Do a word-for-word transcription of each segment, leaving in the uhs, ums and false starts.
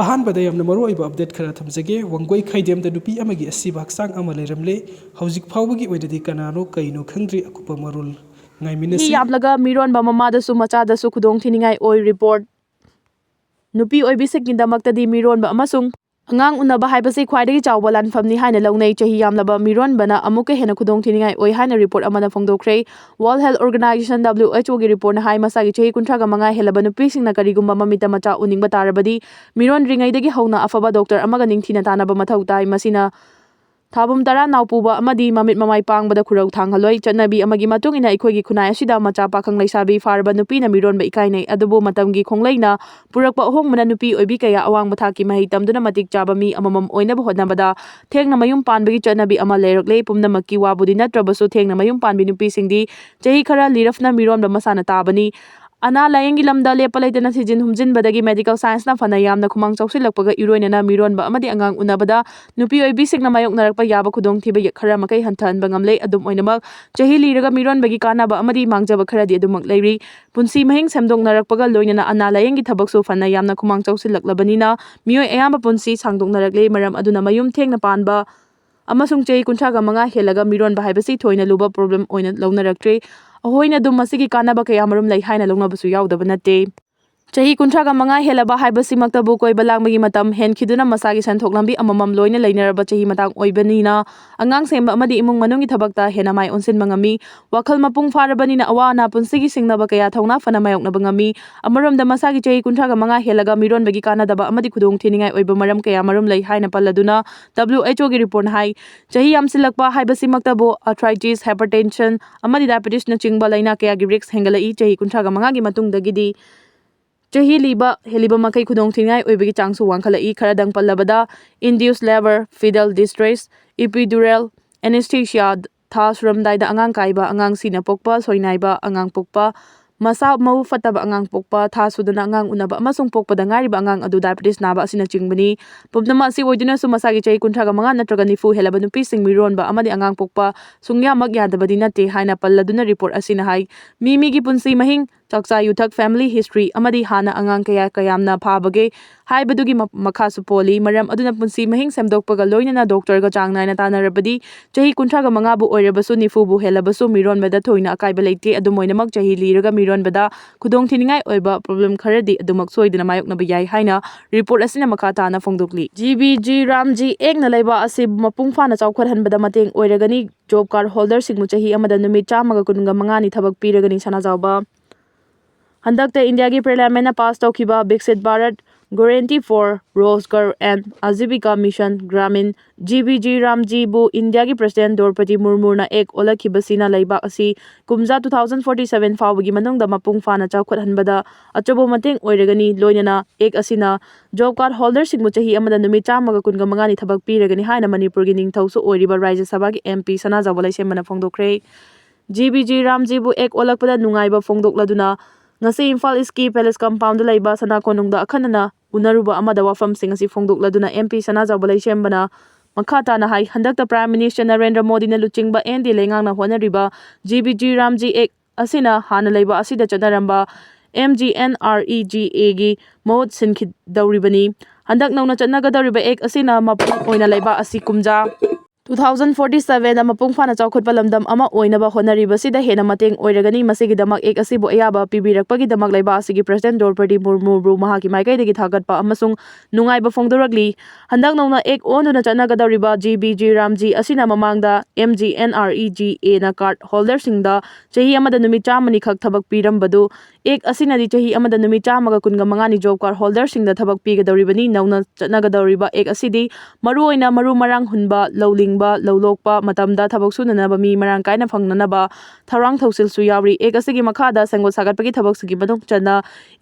ꯑꯍꯥꯟꯕꯗ ꯌꯥꯝꯅ ꯃꯔꯨ ꯑꯣꯏꯕ ꯑꯞꯗꯦꯠ ꯈꯔ ꯊꯝꯖꯒꯦ꯫ ꯋꯥꯡꯒꯣꯏ ꯈꯩꯗꯦꯝꯗ ꯅꯨꯄꯤ ꯑꯃꯒꯤ ꯑꯁꯤꯕ ꯍꯛꯆꯥꯡ ꯑꯃ ꯂꯩꯔꯝꯂꯦ꯫ ꯍꯧꯖꯤꯛ ꯐꯥꯎꯕꯒꯤ ꯑꯣꯏꯅꯗꯤ ꯀꯅꯥꯅꯣ ꯀꯩꯅꯣ ꯈꯪꯗ꯭ꯔꯤ꯫ ꯑꯀꯨꯞꯄ ꯃꯔꯣꯜ ꯆꯍꯤ ꯉꯥꯏꯃꯤꯟꯅꯁꯤ꯫ ꯌꯥꯝꯂꯒ ꯃꯤꯔꯣꯟꯕ ꯃꯃꯥꯗꯁꯨ ꯃꯆꯥꯗꯁꯨ ꯈꯨꯗꯣꯡ ꯊꯤꯅꯤꯡꯉꯥꯏ ꯑꯣꯏ꯫ ꯔꯤꯄꯣꯔꯠ꯫ ꯅꯨꯄꯤ ꯑꯣꯏꯕꯤꯁꯤꯡꯒꯤꯗꯃꯛꯇꯗꯤ ꯃꯤꯔꯣꯟꯕ ꯑꯃꯁꯨꯡ ꯑꯉꯥꯡ ꯎꯅꯕ ꯍꯥꯏꯕꯁꯤ ꯈ꯭ꯋꯥꯏꯗꯒꯤ ꯆꯥꯎꯕ ꯂꯥꯟꯐꯝꯅꯤ ꯍꯥꯏꯅ ꯂꯧꯅꯩ꯫ ꯆꯍꯤ ꯌꯥꯝꯂꯕ ꯃꯤꯔꯣꯟꯕꯅ ꯑꯃꯨꯛꯀ ꯍꯦꯟꯅ ꯈꯨꯗꯣꯡ ꯊꯤꯅꯤꯡꯉꯥꯏ ꯑꯣꯏ ꯍꯥꯏꯅ ꯔꯤꯄꯣꯔꯠ ꯑꯃꯅ ꯐꯣꯡꯗꯣꯛꯈ꯭ꯔꯦ꯫ World Health Organization, W H O ꯒꯤ ꯔꯤꯄꯣꯔꯠꯅ ꯍꯥꯏ, ꯃꯁꯥꯒꯤ ꯆꯍꯤ ꯀꯨꯟꯊ꯭ꯔꯥꯒ ꯃꯉꯥ ꯍꯦꯜꯂꯕ ꯅꯨꯄꯤꯁꯤꯡꯅ ꯀꯔꯤꯒꯨꯝꯕ ꯃꯃꯤꯠꯇ ꯃꯆꯥ ꯎꯅꯤꯡꯕ ꯇꯥꯔꯕꯗꯤ ꯃꯤꯔꯣꯟꯗ꯭ꯔꯤꯉꯩꯗꯒꯤ ꯍꯧꯅ ꯑꯐꯕ ꯗꯣꯛꯇꯔ ꯑꯃꯒ ꯅꯤꯡꯊꯤꯅ ꯇꯥꯟꯅꯕ ꯃꯊꯧ ꯇꯥꯏ꯫ ꯃꯁꯤꯅ ꯊꯥꯕꯨꯝ ꯇꯔꯥ ꯅꯥꯎ ꯄꯨꯕ ꯑꯃꯗꯤ ꯃꯃꯤꯠ ꯃꯃꯥꯏ ꯄꯥꯡꯕꯗ ꯈꯨꯔꯧ ꯊꯥꯡꯍꯜꯂꯣꯏ꯫ ꯆꯠꯅꯕꯤ ꯑꯃꯒꯤ ꯃꯇꯨꯡ ꯏꯟꯅ ꯑꯩꯈꯣꯏꯒꯤ ꯈꯨꯟꯅꯥꯏ ꯑꯁꯤꯗ ꯃꯆꯥ ꯄꯥꯈꯪ ꯂꯩꯁꯥꯕꯤ ꯐꯥꯔꯕ ꯅꯨꯄꯤꯅ ꯃꯤꯔꯣꯟꯕ ꯏꯀꯥꯏꯅꯩ꯫ ꯑꯗꯨꯕꯨ ꯃꯇꯝꯒꯤ ꯈꯣꯡꯂꯩꯅ ꯄꯨꯔꯛꯄ ꯑꯍꯣꯡꯕꯅ ꯅꯨꯄꯤ ꯑꯣꯏꯕꯤ ꯀꯌꯥ ꯑꯋꯥꯡꯕ ꯊꯥꯛꯀꯤ ꯃꯍꯩ ꯇꯝꯗꯨꯅ ꯃꯇꯤꯛ ꯆꯥꯕ ꯃꯤ ꯑꯃꯃꯝ ꯑꯣꯏꯅꯕ ꯍꯣꯠꯅꯕꯗ ꯊꯦꯡꯅ ꯃꯌꯨꯝ ꯄꯥꯟꯕꯒꯤ ꯆꯠꯅꯕꯤ ꯑꯃ ꯂꯩꯔꯛꯂꯦ꯫ ꯄꯨꯝꯅꯃꯛꯀꯤ ꯋꯥꯕꯨꯗꯤ ꯅꯠꯇ꯭ꯔꯕꯁꯨ ꯊꯦꯡꯅ ꯃꯌꯨꯝ ꯄꯥꯟꯕꯤ ꯅꯨꯄꯤꯁꯤꯡꯗꯤ ꯆꯍꯤ ꯈꯔ ꯂꯤꯔꯐꯅ ꯃꯤꯔꯣꯟꯕ ꯃꯁꯥꯅ ꯇꯥꯕꯅꯤ꯫ ꯑꯅꯥ ꯂꯥꯌꯦꯡꯒꯤ ꯂꯝꯗ ꯂꯦꯞꯄ ꯂꯩꯇꯅ ꯊꯤꯖꯤꯟ ꯍꯨꯝꯖꯤꯟꯕꯗꯒꯤ medical science ꯅ ꯐꯅ ꯌꯥꯝꯅ ꯈꯨꯃꯥꯡ ꯆꯥꯎꯁꯤꯜꯂꯛꯄꯒ ꯏꯔꯣꯏꯅꯅ ꯃꯤꯔꯣꯟꯕ ꯑꯃꯗꯤ ꯑꯉꯥꯡ ꯎꯅꯕꯗ ꯅꯨꯄꯤ ꯑꯣꯏꯕꯤꯁꯤꯡꯅ ꯃꯥꯌꯣꯛꯅꯔꯛꯄ ꯌꯥꯕ ꯈꯨꯗꯣꯡꯊꯤꯕ ꯈꯔ ꯃꯈꯩ ꯍꯟꯊꯍꯟꯕ ꯉꯝꯂꯦ꯫ ꯑꯗꯨꯝ ꯑꯣꯏꯅꯃꯛ, ꯆꯍꯤ ꯂꯤꯔꯒ ꯃꯤꯔꯣꯟꯕꯒꯤ ꯀꯥꯟꯅꯕ ꯑꯃꯗꯤ ꯃꯥꯡꯖꯕ ꯈꯔꯗꯤ ꯑꯗꯨꯃꯛ ꯂꯩꯔꯤ꯫ ꯄꯨꯟꯁꯤ ꯃꯍꯤꯡ ꯁꯦꯝꯗꯣꯛꯅꯔꯛꯄꯒ ꯂꯣꯏꯅꯅ ꯑꯅꯥ ꯂꯥꯌꯦꯡꯒꯤ ꯊꯕꯛꯁꯨ ꯐꯅ ꯌꯥꯝꯅ ꯈꯨꯃꯥꯡ ꯆꯥꯎꯁꯤꯜꯂꯛꯂꯕꯅꯤꯅ ꯃꯤꯑꯣꯏ ꯑꯌꯥꯝꯕ ꯄꯨꯟꯁꯤ ꯁꯥꯡꯗꯣꯛꯅꯔꯛꯂꯦ꯫ ꯃꯔꯝ ꯑꯗꯨꯅ ꯃꯌꯨꯝ ꯊꯦꯡꯅ ꯄꯥꯟꯕ ꯑꯃꯁꯨꯡ ꯆꯍꯤ ꯀꯨꯟꯊ꯭ꯔꯥꯒ ꯃꯉꯥ ꯍꯦꯜꯂꯒ ꯃꯤꯔꯣꯟꯕ ꯍꯥꯏꯕꯁꯤ ꯊꯣꯏꯅ ꯂꯨꯕ problem ꯑꯣꯏꯅ ꯂꯧꯅꯔꯛꯇ꯭ꯔꯦ꯫ ꯑꯩꯈꯣꯏꯅ ꯑꯗꯨꯝ ꯃꯁꯤꯒꯤ ꯀꯥꯟꯅꯕ ꯀꯌꯥꯃꯔꯨꯝ ꯂꯩ ꯍꯥꯏꯅ ꯂꯧꯅꯕꯁꯨ ꯌꯥꯎꯗꯕ ꯅꯠꯇꯦ꯫ ꯆꯍꯤ ꯀꯨꯟꯊ꯭ꯔꯥꯒ ꯃꯉꯥ ꯍꯦꯜꯂꯕ ꯍꯥꯏꯕꯁꯤꯃꯛꯇꯕꯨ ꯀꯣꯏꯕ ꯂꯥꯡꯕꯒꯤ ꯃꯇꯝ ꯍꯦꯟꯈꯤꯗꯨꯅ ꯃꯁꯥꯒꯤ ꯁꯦꯟꯊꯣꯛ ꯂꯝꯕꯤ ꯑꯃꯃꯝ ꯂꯣꯏꯅ ꯂꯩꯅꯔꯕ ꯆꯍꯤ ꯃꯇꯥꯡ ꯑꯣꯏꯕꯅꯤꯅ ꯑꯉꯥꯡ ꯁꯦꯝꯕ ꯑꯃꯗꯤ ꯏꯃꯨꯡ ꯃꯅꯨꯡꯒꯤ ꯊꯕꯛꯇ ꯍꯦꯟꯅ ꯃꯥꯏ ꯑꯣꯟꯁꯤꯟꯕ ꯉꯝꯃꯤ꯫ ꯋꯥꯈꯜ ꯃꯄꯨꯡ ꯐꯥꯔꯕꯅꯤꯅ ꯑꯋꯥ ꯑꯅꯥ ꯄꯨꯟꯁꯤꯒꯤ ꯁꯤꯡꯅꯕ ꯀꯌꯥ ꯊꯧꯅꯥ ꯐꯅ ꯃꯥꯌꯣꯛꯅꯕ ꯉꯝꯃꯤ꯫ ꯑꯃꯔꯣꯝꯗ ꯃꯁꯥꯒꯤ ꯆꯍꯤ ꯀꯨꯟꯊ꯭ꯔꯥꯒ ꯃꯉꯥ ꯍꯦꯜꯂꯒ ꯃꯤꯔꯣꯟꯕꯒꯤ ꯀꯥꯟꯅꯗꯕ ꯑꯃꯗꯤ ꯈꯨꯗꯣꯡ ꯊꯤꯅꯤꯡꯉꯥꯏ ꯑꯣꯏꯕ ꯃꯔꯝ ꯀꯌꯥ ꯃꯔꯨꯝ ꯂꯩ ꯍꯥꯏꯅ ꯄꯜꯂꯗꯨꯅ W H O ꯒꯤ ꯔꯤꯄꯣꯔꯠꯅ ꯍꯥꯏ, ꯆꯍꯤ ꯌꯥꯝꯁꯤꯜꯂꯛꯄ ꯍꯥꯏꯕꯁꯤꯃꯛꯇꯕꯨ arthritis, hypertension ꯑꯃꯗꯤ diabetes ꯅꯆꯤꯡꯕ ꯂꯥꯏꯅꯥ ꯀꯌꯥꯒꯤ risk ꯍꯦꯟꯒꯠꯂꯛꯏ꯫ ꯆꯍꯤ ꯀꯨꯟꯊ꯭ꯔꯥꯒ ꯃꯉꯥꯒꯤ ꯃꯇꯨꯡꯗꯒꯤꯗꯤ ꯆꯍꯤ ꯂꯤꯕ ꯍꯦꯜꯂꯤꯕ ꯃꯈꯩ ꯈꯨꯗꯣꯡ ꯊꯤꯅꯤꯡꯉꯥꯏ ꯑꯣꯏꯕꯒꯤ ꯆꯥꯡꯁꯨ ꯋꯥꯡꯈꯠꯂꯛꯏ꯫ ꯈꯔꯗꯪ ꯄꯜꯂꯕꯗ, induced labour, fetal distress, epidural anesthesia, ꯊꯥ ꯁꯨꯔꯝꯗꯥꯏꯗ ꯑꯉꯥꯡ ꯀꯥꯏꯕ, ꯑꯉꯥꯡ ꯁꯤꯅ ꯄꯣꯛꯄ, ꯁꯣꯏꯅꯥꯏꯕ, ꯑꯉꯥꯡ ꯄꯣꯛꯄ, ꯃꯁꯥ ꯃꯎ ꯐꯠꯇꯕ ꯑꯉꯥꯡ ꯄꯣꯛꯄ, ꯊꯥ ꯁꯨꯗꯅ ꯑꯉꯥꯡ ꯎꯅꯕ ꯑꯃꯁꯨꯡ ꯄꯣꯛꯄꯗ ꯉꯥꯏꯔꯤꯕ ꯑꯉꯥꯡ ꯑꯗꯨ diabetes ꯅꯥꯕ ꯑꯁꯤꯅꯆꯤꯡꯕꯅꯤ꯫ ꯄꯨꯝꯅꯃꯛ ꯑꯁꯤ ꯑꯣꯏꯗꯨꯅꯁꯨ ꯃꯁꯥꯒꯤ ꯆꯍꯤ ꯀꯨꯟꯊ꯭ꯔꯥꯒ ꯃꯉꯥ ꯅꯠꯇ꯭ꯔꯒ ꯅꯤꯐꯨ ꯍꯦꯜꯂꯕ ꯅꯨꯄꯤꯁꯤꯡ ꯃꯤꯔꯣꯟꯕ ꯑꯃꯗꯤ ꯑꯉꯥꯡ ꯄꯣꯛꯄ ꯁꯨꯡꯌꯥꯃꯛ ꯌꯥꯗꯕꯗꯤ ꯅꯠꯇꯦ ꯍꯥꯏꯅ ꯄꯜꯂꯗꯨꯅ ꯔꯤꯄꯣꯔꯠ ꯑꯁꯤꯅ ꯍꯥꯏ꯫ ꯃꯤ ꯃꯤꯒꯤ ꯄꯨꯟꯁꯤ ꯃꯍꯤꯡ ꯆꯥꯛꯆꯥ ꯌꯨꯊꯛ, family history ꯑꯃꯗꯤ ꯍꯥꯟꯅ ꯑꯉꯥꯡ ꯀꯌꯥ ꯀꯌꯥꯝꯅ ꯐꯥꯕꯒꯦ ꯍꯥꯏꯕꯗꯨꯒꯤ ꯃ-, ꯃꯈꯥꯁꯨ ꯄꯣꯜꯂꯤ꯫ ꯃꯔꯝ ꯑꯗꯨꯅ ꯄꯨꯟꯁꯤ ꯃꯍꯤꯡ ꯁꯦꯝꯗꯣꯛꯄꯒ ꯂꯣꯏꯅꯅ ꯗꯣꯛꯇꯔꯒ ꯆꯥꯡ ꯅꯥꯏꯅ ꯇꯥꯟꯅꯔꯕꯗꯤ ꯆꯍꯤ ꯀꯨꯟꯊ꯭ꯔꯥꯒ ꯃꯉꯥꯕꯨ ꯑꯣꯏꯔꯕꯁꯨ, ꯅꯤꯐꯨꯕꯨ ꯍꯦꯜꯂꯕꯁꯨ ꯃꯤꯔꯣꯟꯕꯗ ꯊꯣꯏꯅ ꯑꯀꯥꯏꯕ ꯂꯩꯇꯦ꯫ ꯑꯗꯨꯝ ꯑꯣꯏꯅꯃꯛ ꯆꯍꯤ ꯂꯤꯔꯒ ꯃꯤꯔꯣꯟꯕꯗ ꯈꯨꯗꯣꯡꯊꯤꯅꯤꯡꯉꯥꯏ ꯑꯣꯏꯕ problem ꯈꯔꯗꯤ ꯑꯗꯨꯃꯛ ꯁꯣꯏꯗꯅ ꯃꯥꯌꯣꯛꯅꯕ ꯌꯥꯏ ꯍꯥꯏꯅ report ꯑꯁꯤꯅ ꯃꯈꯥ ꯇꯥꯅ ꯐꯣꯡꯗꯣꯛꯂꯤ꯫ ꯖꯤ ꯕꯤ ꯖꯤ ꯔꯥꯝꯖꯤ ꯑꯦꯛꯅ ꯂꯩꯕꯥꯛ ꯑꯁꯤ ꯃꯄꯨꯡ ꯐꯥꯅ ꯆꯥꯎꯈꯠꯍꯟꯕꯗ ꯃꯇꯦꯡ ꯑꯣꯏꯔꯒꯅꯤ꯫ Job card holderꯁꯤꯡꯕꯨ ꯆꯍꯤ ꯑꯃꯗ ꯅꯨꯃꯤꯠ ꯆꯥꯝꯃꯒ ꯀꯨꯟꯒ ꯃꯉꯥꯅꯤ ꯊꯕꯛ ꯄꯤꯔꯒꯅꯤ꯫ ꯁꯅꯥꯖꯥꯎꯕ꯫ ꯍꯟꯗꯛꯇ ꯏꯟꯗꯤꯌꯥꯒꯤ parliamentꯅ pass ꯇꯧꯈꯤꯕ Viksit Bharat Guarantee for Rozgar and Ajivika Mission Gramin, G B G ꯔꯥꯝꯖꯤꯕꯨ ꯏꯟꯗꯤꯌꯥꯒꯤ president ꯗ꯭ꯔꯧꯄꯗꯤ ꯃꯨꯔꯃꯨꯅ act ꯑꯣꯜꯂꯛꯈꯤꯕꯁꯤꯅ ꯂꯩꯕꯥꯛ ꯑꯁꯤ ꯀꯨꯝꯖꯥ two thousand forty seven ꯐꯥꯎꯕꯒꯤ ꯃꯅꯨꯡꯗ ꯃꯄꯨꯡ ꯐꯥꯅ ꯆꯥꯎꯈꯠꯍꯟꯕꯗ ꯑꯆꯧꯕ ꯃꯇꯦꯡ ꯑꯣꯏꯔꯒꯅꯤ꯫ ꯂꯣꯏꯅꯅ act ꯑꯁꯤꯅ job card holderꯁꯤꯡꯕꯨ ꯆꯍꯤ ꯑꯃꯗ ꯅꯨꯃꯤꯠ ꯆꯥꯝꯃꯒ ꯀꯨꯟꯒ ꯃꯉꯥꯅꯤ ꯊꯕꯛ ꯄꯤꯔꯒꯅꯤ ꯍꯥꯏꯅ ꯃꯅꯤꯄꯨꯔꯒꯤ ꯅꯤꯡꯊꯧꯁꯨ ꯑꯣꯏꯔꯤꯕ ꯔꯥꯖ꯭ꯌ ꯁꯚꯥꯒꯤ MP ꯁꯅꯥꯖꯥꯎꯕ ꯂꯩꯁꯦꯝꯕꯅ ꯐꯣꯡꯗꯣꯛꯈ꯭ꯔꯦ꯫ ꯖꯤ ꯕꯤ ꯖꯤ ꯔꯥꯝꯖꯤꯕꯨ act ꯑꯣꯜꯂꯛꯄꯗ ꯅꯨꯡꯉꯥꯏꯕ ꯐꯣꯡꯗꯣꯛꯂꯗꯨꯅ ꯉꯁꯤ ꯏꯝꯐꯥꯜ Eastꯀꯤ Palace compoundꯗ ꯂꯩꯕ ꯁꯅꯥ ꯀꯣꯅꯨꯡꯗ ꯑꯈꯟꯅꯅ ꯎꯅꯔꯨꯕ ꯑꯃꯗ ꯋꯥꯐꯝꯁꯤꯡ ꯑꯁꯤ ꯐꯣꯡꯗꯣꯛꯂꯗꯨꯅ MP ꯁꯅꯥꯖꯥꯎꯕ ꯂꯩꯁꯦꯝꯕꯅ ꯃꯈꯥ ꯇꯥꯅ ꯍꯥꯏ, ꯍꯟꯗꯛꯇ Prime Minister ꯅꯔꯦꯟꯗ꯭ꯔ ꯃꯣꯗꯤꯅ ꯂꯨꯆꯤꯡꯕ NDA ꯂꯩꯉꯥꯛꯅ ꯍꯣꯠꯅꯔꯤꯕ ꯖꯤ ꯕꯤ ꯖꯤ ꯔꯥꯝꯖꯤ act ꯑꯁꯤꯅ ꯍꯥꯟꯅ ꯂꯩꯕ ꯑꯁꯤꯗ ꯆꯠꯅꯔꯝꯕ MGNREGAꯒꯤ ꯃꯍꯨꯠ ꯁꯤꯟꯈꯤꯗꯧꯔꯤꯕꯅꯤ꯫ ꯍꯟꯗꯛ ꯅꯧꯅ ꯆꯠꯅꯒꯗꯧꯔꯤꯕ act ꯑꯁꯤꯅ ꯃꯄꯨꯡ ꯑꯣꯏꯅ ꯂꯩꯕꯥꯛ ꯑꯁꯤ ꯀꯨꯝꯖꯥ two thousand forty sevenꯗ ꯃꯄꯨꯡ ꯐꯥꯅ ꯆꯥꯎꯈꯠꯄ ꯂꯝꯗꯝ ꯑꯃ ꯑꯣꯏꯅꯕ ꯍꯣꯠꯅꯔꯤꯕꯁꯤꯗ ꯍꯦꯟꯅ ꯃꯇꯦꯡ ꯑꯣꯏꯔꯒꯅꯤ꯫ ꯃꯁꯤꯒꯤꯗꯃꯛ act ꯑꯁꯤꯕꯨ ꯑꯌꯥꯕ ꯄꯤꯕꯤꯔꯛꯄꯒꯤꯗꯃꯛ ꯂꯩꯕꯥꯛ ꯑꯁꯤꯒꯤ president ꯗ꯭ꯔꯧꯄꯗꯤ ꯃꯨꯔꯃꯨꯕꯨ ꯃꯍꯥꯛꯀꯤ ꯃꯥꯏꯀꯩꯗꯒꯤ ꯊꯥꯒꯠꯄ ꯑꯃꯁꯨꯡ ꯅꯨꯡꯉꯥꯏꯕ ꯐꯣꯡꯗꯣꯔꯛꯂꯤ꯫ ꯍꯟꯗꯛ ꯅꯧꯅ act ꯑꯣꯟꯗꯨꯅ ꯆꯠꯅꯒꯗꯧꯔꯤꯕ ꯖꯤ ꯕꯤ ꯖꯤ ꯔꯥꯝꯖꯤ ꯑꯁꯤꯅ ꯃꯃꯥꯡꯗ MGNREGAꯅ card holderꯁꯤꯡꯗ ꯆꯍꯤ ꯑꯃꯗ ꯅꯨꯃꯤꯠ ꯆꯥꯝꯃꯅꯤ ꯈꯛ ꯊꯕꯛ ꯄꯤꯔꯝꯕꯗꯨ act ꯑꯁꯤꯅꯗꯤ ꯆꯍꯤ ꯑꯃꯗ ꯅꯨꯃꯤꯠ ꯆꯥꯝꯃꯒ ꯀꯨꯟꯒ ꯃꯉꯥꯅꯤ job card holderꯁꯤꯡꯗ ꯊꯕꯛ ꯄꯤꯒꯗꯧꯔꯤꯕꯅꯤ꯫ ꯅꯧꯅ ꯆꯠꯅꯒꯗꯧꯔꯤꯕ act ꯑꯁꯤꯗꯤ ꯃꯔꯨꯑꯣꯏꯅ ꯃꯔꯨ ꯃꯔꯥꯡ ꯍꯨꯟꯕ, ꯂꯧ ꯂꯤꯡꯕ, ꯂꯧ ꯂꯣꯛꯄ ꯃꯇꯝꯗ ꯊꯕꯛ ꯁꯨꯅꯅꯕ ꯃꯤ ꯃꯔꯥꯡ ꯀꯥꯏꯅ ꯐꯪꯅꯅꯕ ꯊꯧꯔꯥꯡ ꯊꯧꯁꯤꯜꯁꯨ ꯌꯥꯎꯔꯤ꯫ Act ꯑꯁꯤꯒꯤ ꯃꯈꯥꯗ ꯁꯦꯝꯒꯠ ꯁꯥꯒꯠꯄꯒꯤ ꯊꯕꯛꯁꯤꯡꯒꯤ ꯃꯅꯨꯡ ꯆꯟꯅ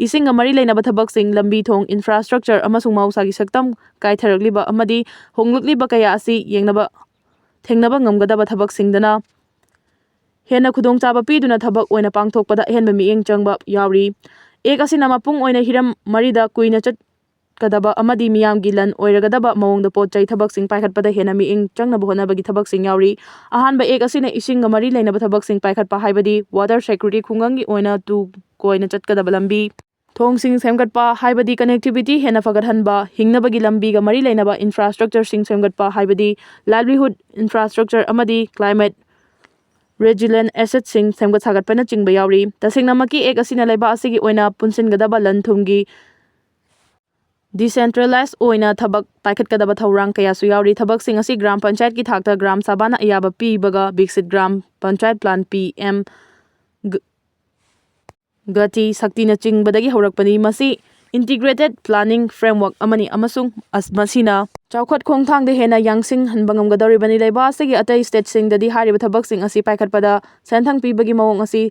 ꯏꯁꯤꯡꯒ ꯃꯔꯤ ꯂꯩꯅꯕ ꯊꯕꯛꯁꯤꯡ, ꯂꯝꯕꯤ ꯊꯣꯡ, infrastructure ꯑꯃꯁꯨꯡ ꯃꯍꯧꯁꯥꯒꯤ ꯁꯛꯇꯝ ꯀꯥꯏꯊꯔꯛꯂꯤꯕ ꯑꯃꯗꯤ ꯍꯣꯡꯂꯛꯂꯤꯕ ꯀꯌꯥ ꯑꯁꯤ ꯌꯦꯡꯅꯕ, ꯊꯦꯡꯅꯕ ꯉꯝꯒꯗꯕ ꯊꯕꯛꯁꯤꯡꯗꯅ ꯍꯦꯟꯅ ꯈꯨꯗꯣꯡꯆꯥꯕ ꯄꯤꯗꯨꯅ ꯊꯕꯛ ꯑꯣꯏꯅ ꯄꯥꯡꯊꯣꯛꯄꯗ ꯑꯍꯦꯟꯕ ꯃꯤꯠꯌꯦꯡ ꯆꯪꯕ ꯌꯥꯎꯔꯤ꯫ Act ꯑꯁꯤꯅ ꯃꯄꯨꯡ ꯑꯣꯏꯅ ꯍꯤꯔꯝ ꯃꯔꯤꯗ ꯀꯨꯏꯅ ꯆꯠ-, ꯀꯗꯕ ꯑꯃꯗꯤ ꯃꯤꯌꯥꯝꯒꯤ ꯂꯟ ꯑꯣꯏꯔꯒꯗꯕ ꯃꯑꯣꯡꯗ ꯄꯣꯠ ꯆꯩ ꯊꯕꯛꯁꯤꯡ ꯄꯥꯏꯈꯠꯄꯗ ꯍꯦꯟꯅ ꯃꯤꯠꯌꯦꯡ ꯆꯪꯅꯕ ꯍꯣꯠꯅꯕꯒꯤ ꯊꯕꯛꯁꯤꯡ ꯌꯥꯎꯔꯤ꯫ ꯑꯍꯥꯟꯕ ꯑꯦꯛ ꯑꯁꯤꯅ ꯏꯁꯤꯡꯒ ꯃꯔꯤ ꯂꯩꯅꯕ ꯊꯕꯛꯁꯤꯡ ꯄꯥꯏꯈꯠꯄ, ꯍꯥꯏꯕꯗꯤ water security, ꯈꯨꯡꯒꯪꯒꯤ ꯑꯣꯏꯅ ꯇꯨꯡ ꯀꯣꯏꯅ ꯆꯠꯀꯗꯕ ꯂꯝꯕꯤ ꯊꯣꯡꯁꯤꯡ ꯁꯦꯝꯒꯠꯄ, ꯍꯥꯏꯕꯗꯤ connectivity ꯍꯦꯟꯅ ꯐꯒꯠꯍꯟꯕ, ꯍꯤꯡꯅꯕꯒꯤ ꯂꯝꯕꯤꯒ ꯃꯔꯤ ꯂꯩꯅꯕ infrastructureꯁꯤꯡ ꯁꯦꯝꯒꯠꯄ, ꯍꯥꯏꯕꯗꯤ livelihood infrastructure ꯑꯃꯗꯤ climate resilient assetꯁꯤꯡ ꯁꯦꯝꯒꯠ ꯁꯥꯒꯠꯄꯅꯆꯤꯡꯕ ꯌꯥꯎꯔꯤ꯫ ꯇꯁꯦꯡꯅꯃꯛꯀꯤ ꯑꯦꯛ ꯑꯁꯤꯅ ꯂꯩꯕꯥꯛ ꯑꯁꯤꯒꯤ ꯑꯣꯏꯅ ꯄꯨꯟꯁꯤꯟꯒꯗꯕ ꯂꯟ ꯊꯨꯝꯒꯤ decentralized ꯑꯣꯏꯅ ꯊꯕꯛ ꯄꯥꯏꯈꯠꯀꯗꯕ ꯊꯧꯔꯥꯡ ꯀꯌꯥꯁꯨ ꯌꯥꯎꯔꯤ꯫ ꯊꯕꯛꯁꯤꯡ ꯑꯁꯤ ꯒ꯭ꯔꯥꯝ ꯄꯟꯆꯥꯌꯠꯀꯤ ꯊꯥꯛꯇ ꯒ꯭ꯔꯥꯝ ꯁꯚꯥꯅ ꯑꯌꯥꯕ ꯄꯤꯕꯒ Viksit Gram Panchayat Plan, P M Gati ꯁꯛꯇꯤꯅꯆꯤꯡꯕꯗꯒꯤ ꯍꯧꯔꯛꯄꯅꯤ꯫ ꯃꯁꯤ integrated planning framework ꯑꯃꯅꯤ ꯑꯃꯁꯨꯡ ꯑꯁ-, ꯃꯁꯤꯅ ꯆꯥꯎꯈꯠ ꯈꯣꯡꯊꯥꯡꯗ ꯍꯦꯟꯅ ꯌꯥꯡꯁꯤꯟꯍꯟꯕ ꯉꯝꯒꯗꯧꯔꯤꯕꯅꯤ꯫ ꯂꯩꯕꯥꯛ ꯑꯁꯤꯒꯤ ꯑꯇꯩ stateꯁꯤꯡꯗꯗꯤ ꯍꯥꯏꯔꯤꯕ ꯊꯕꯛꯁꯤꯡ ꯑꯁꯤ ꯄꯥꯏꯈꯠꯄꯗ ꯁꯦꯟꯊꯪ ꯄꯤꯕꯒꯤ ꯃꯑꯣꯡ ꯑꯁꯤ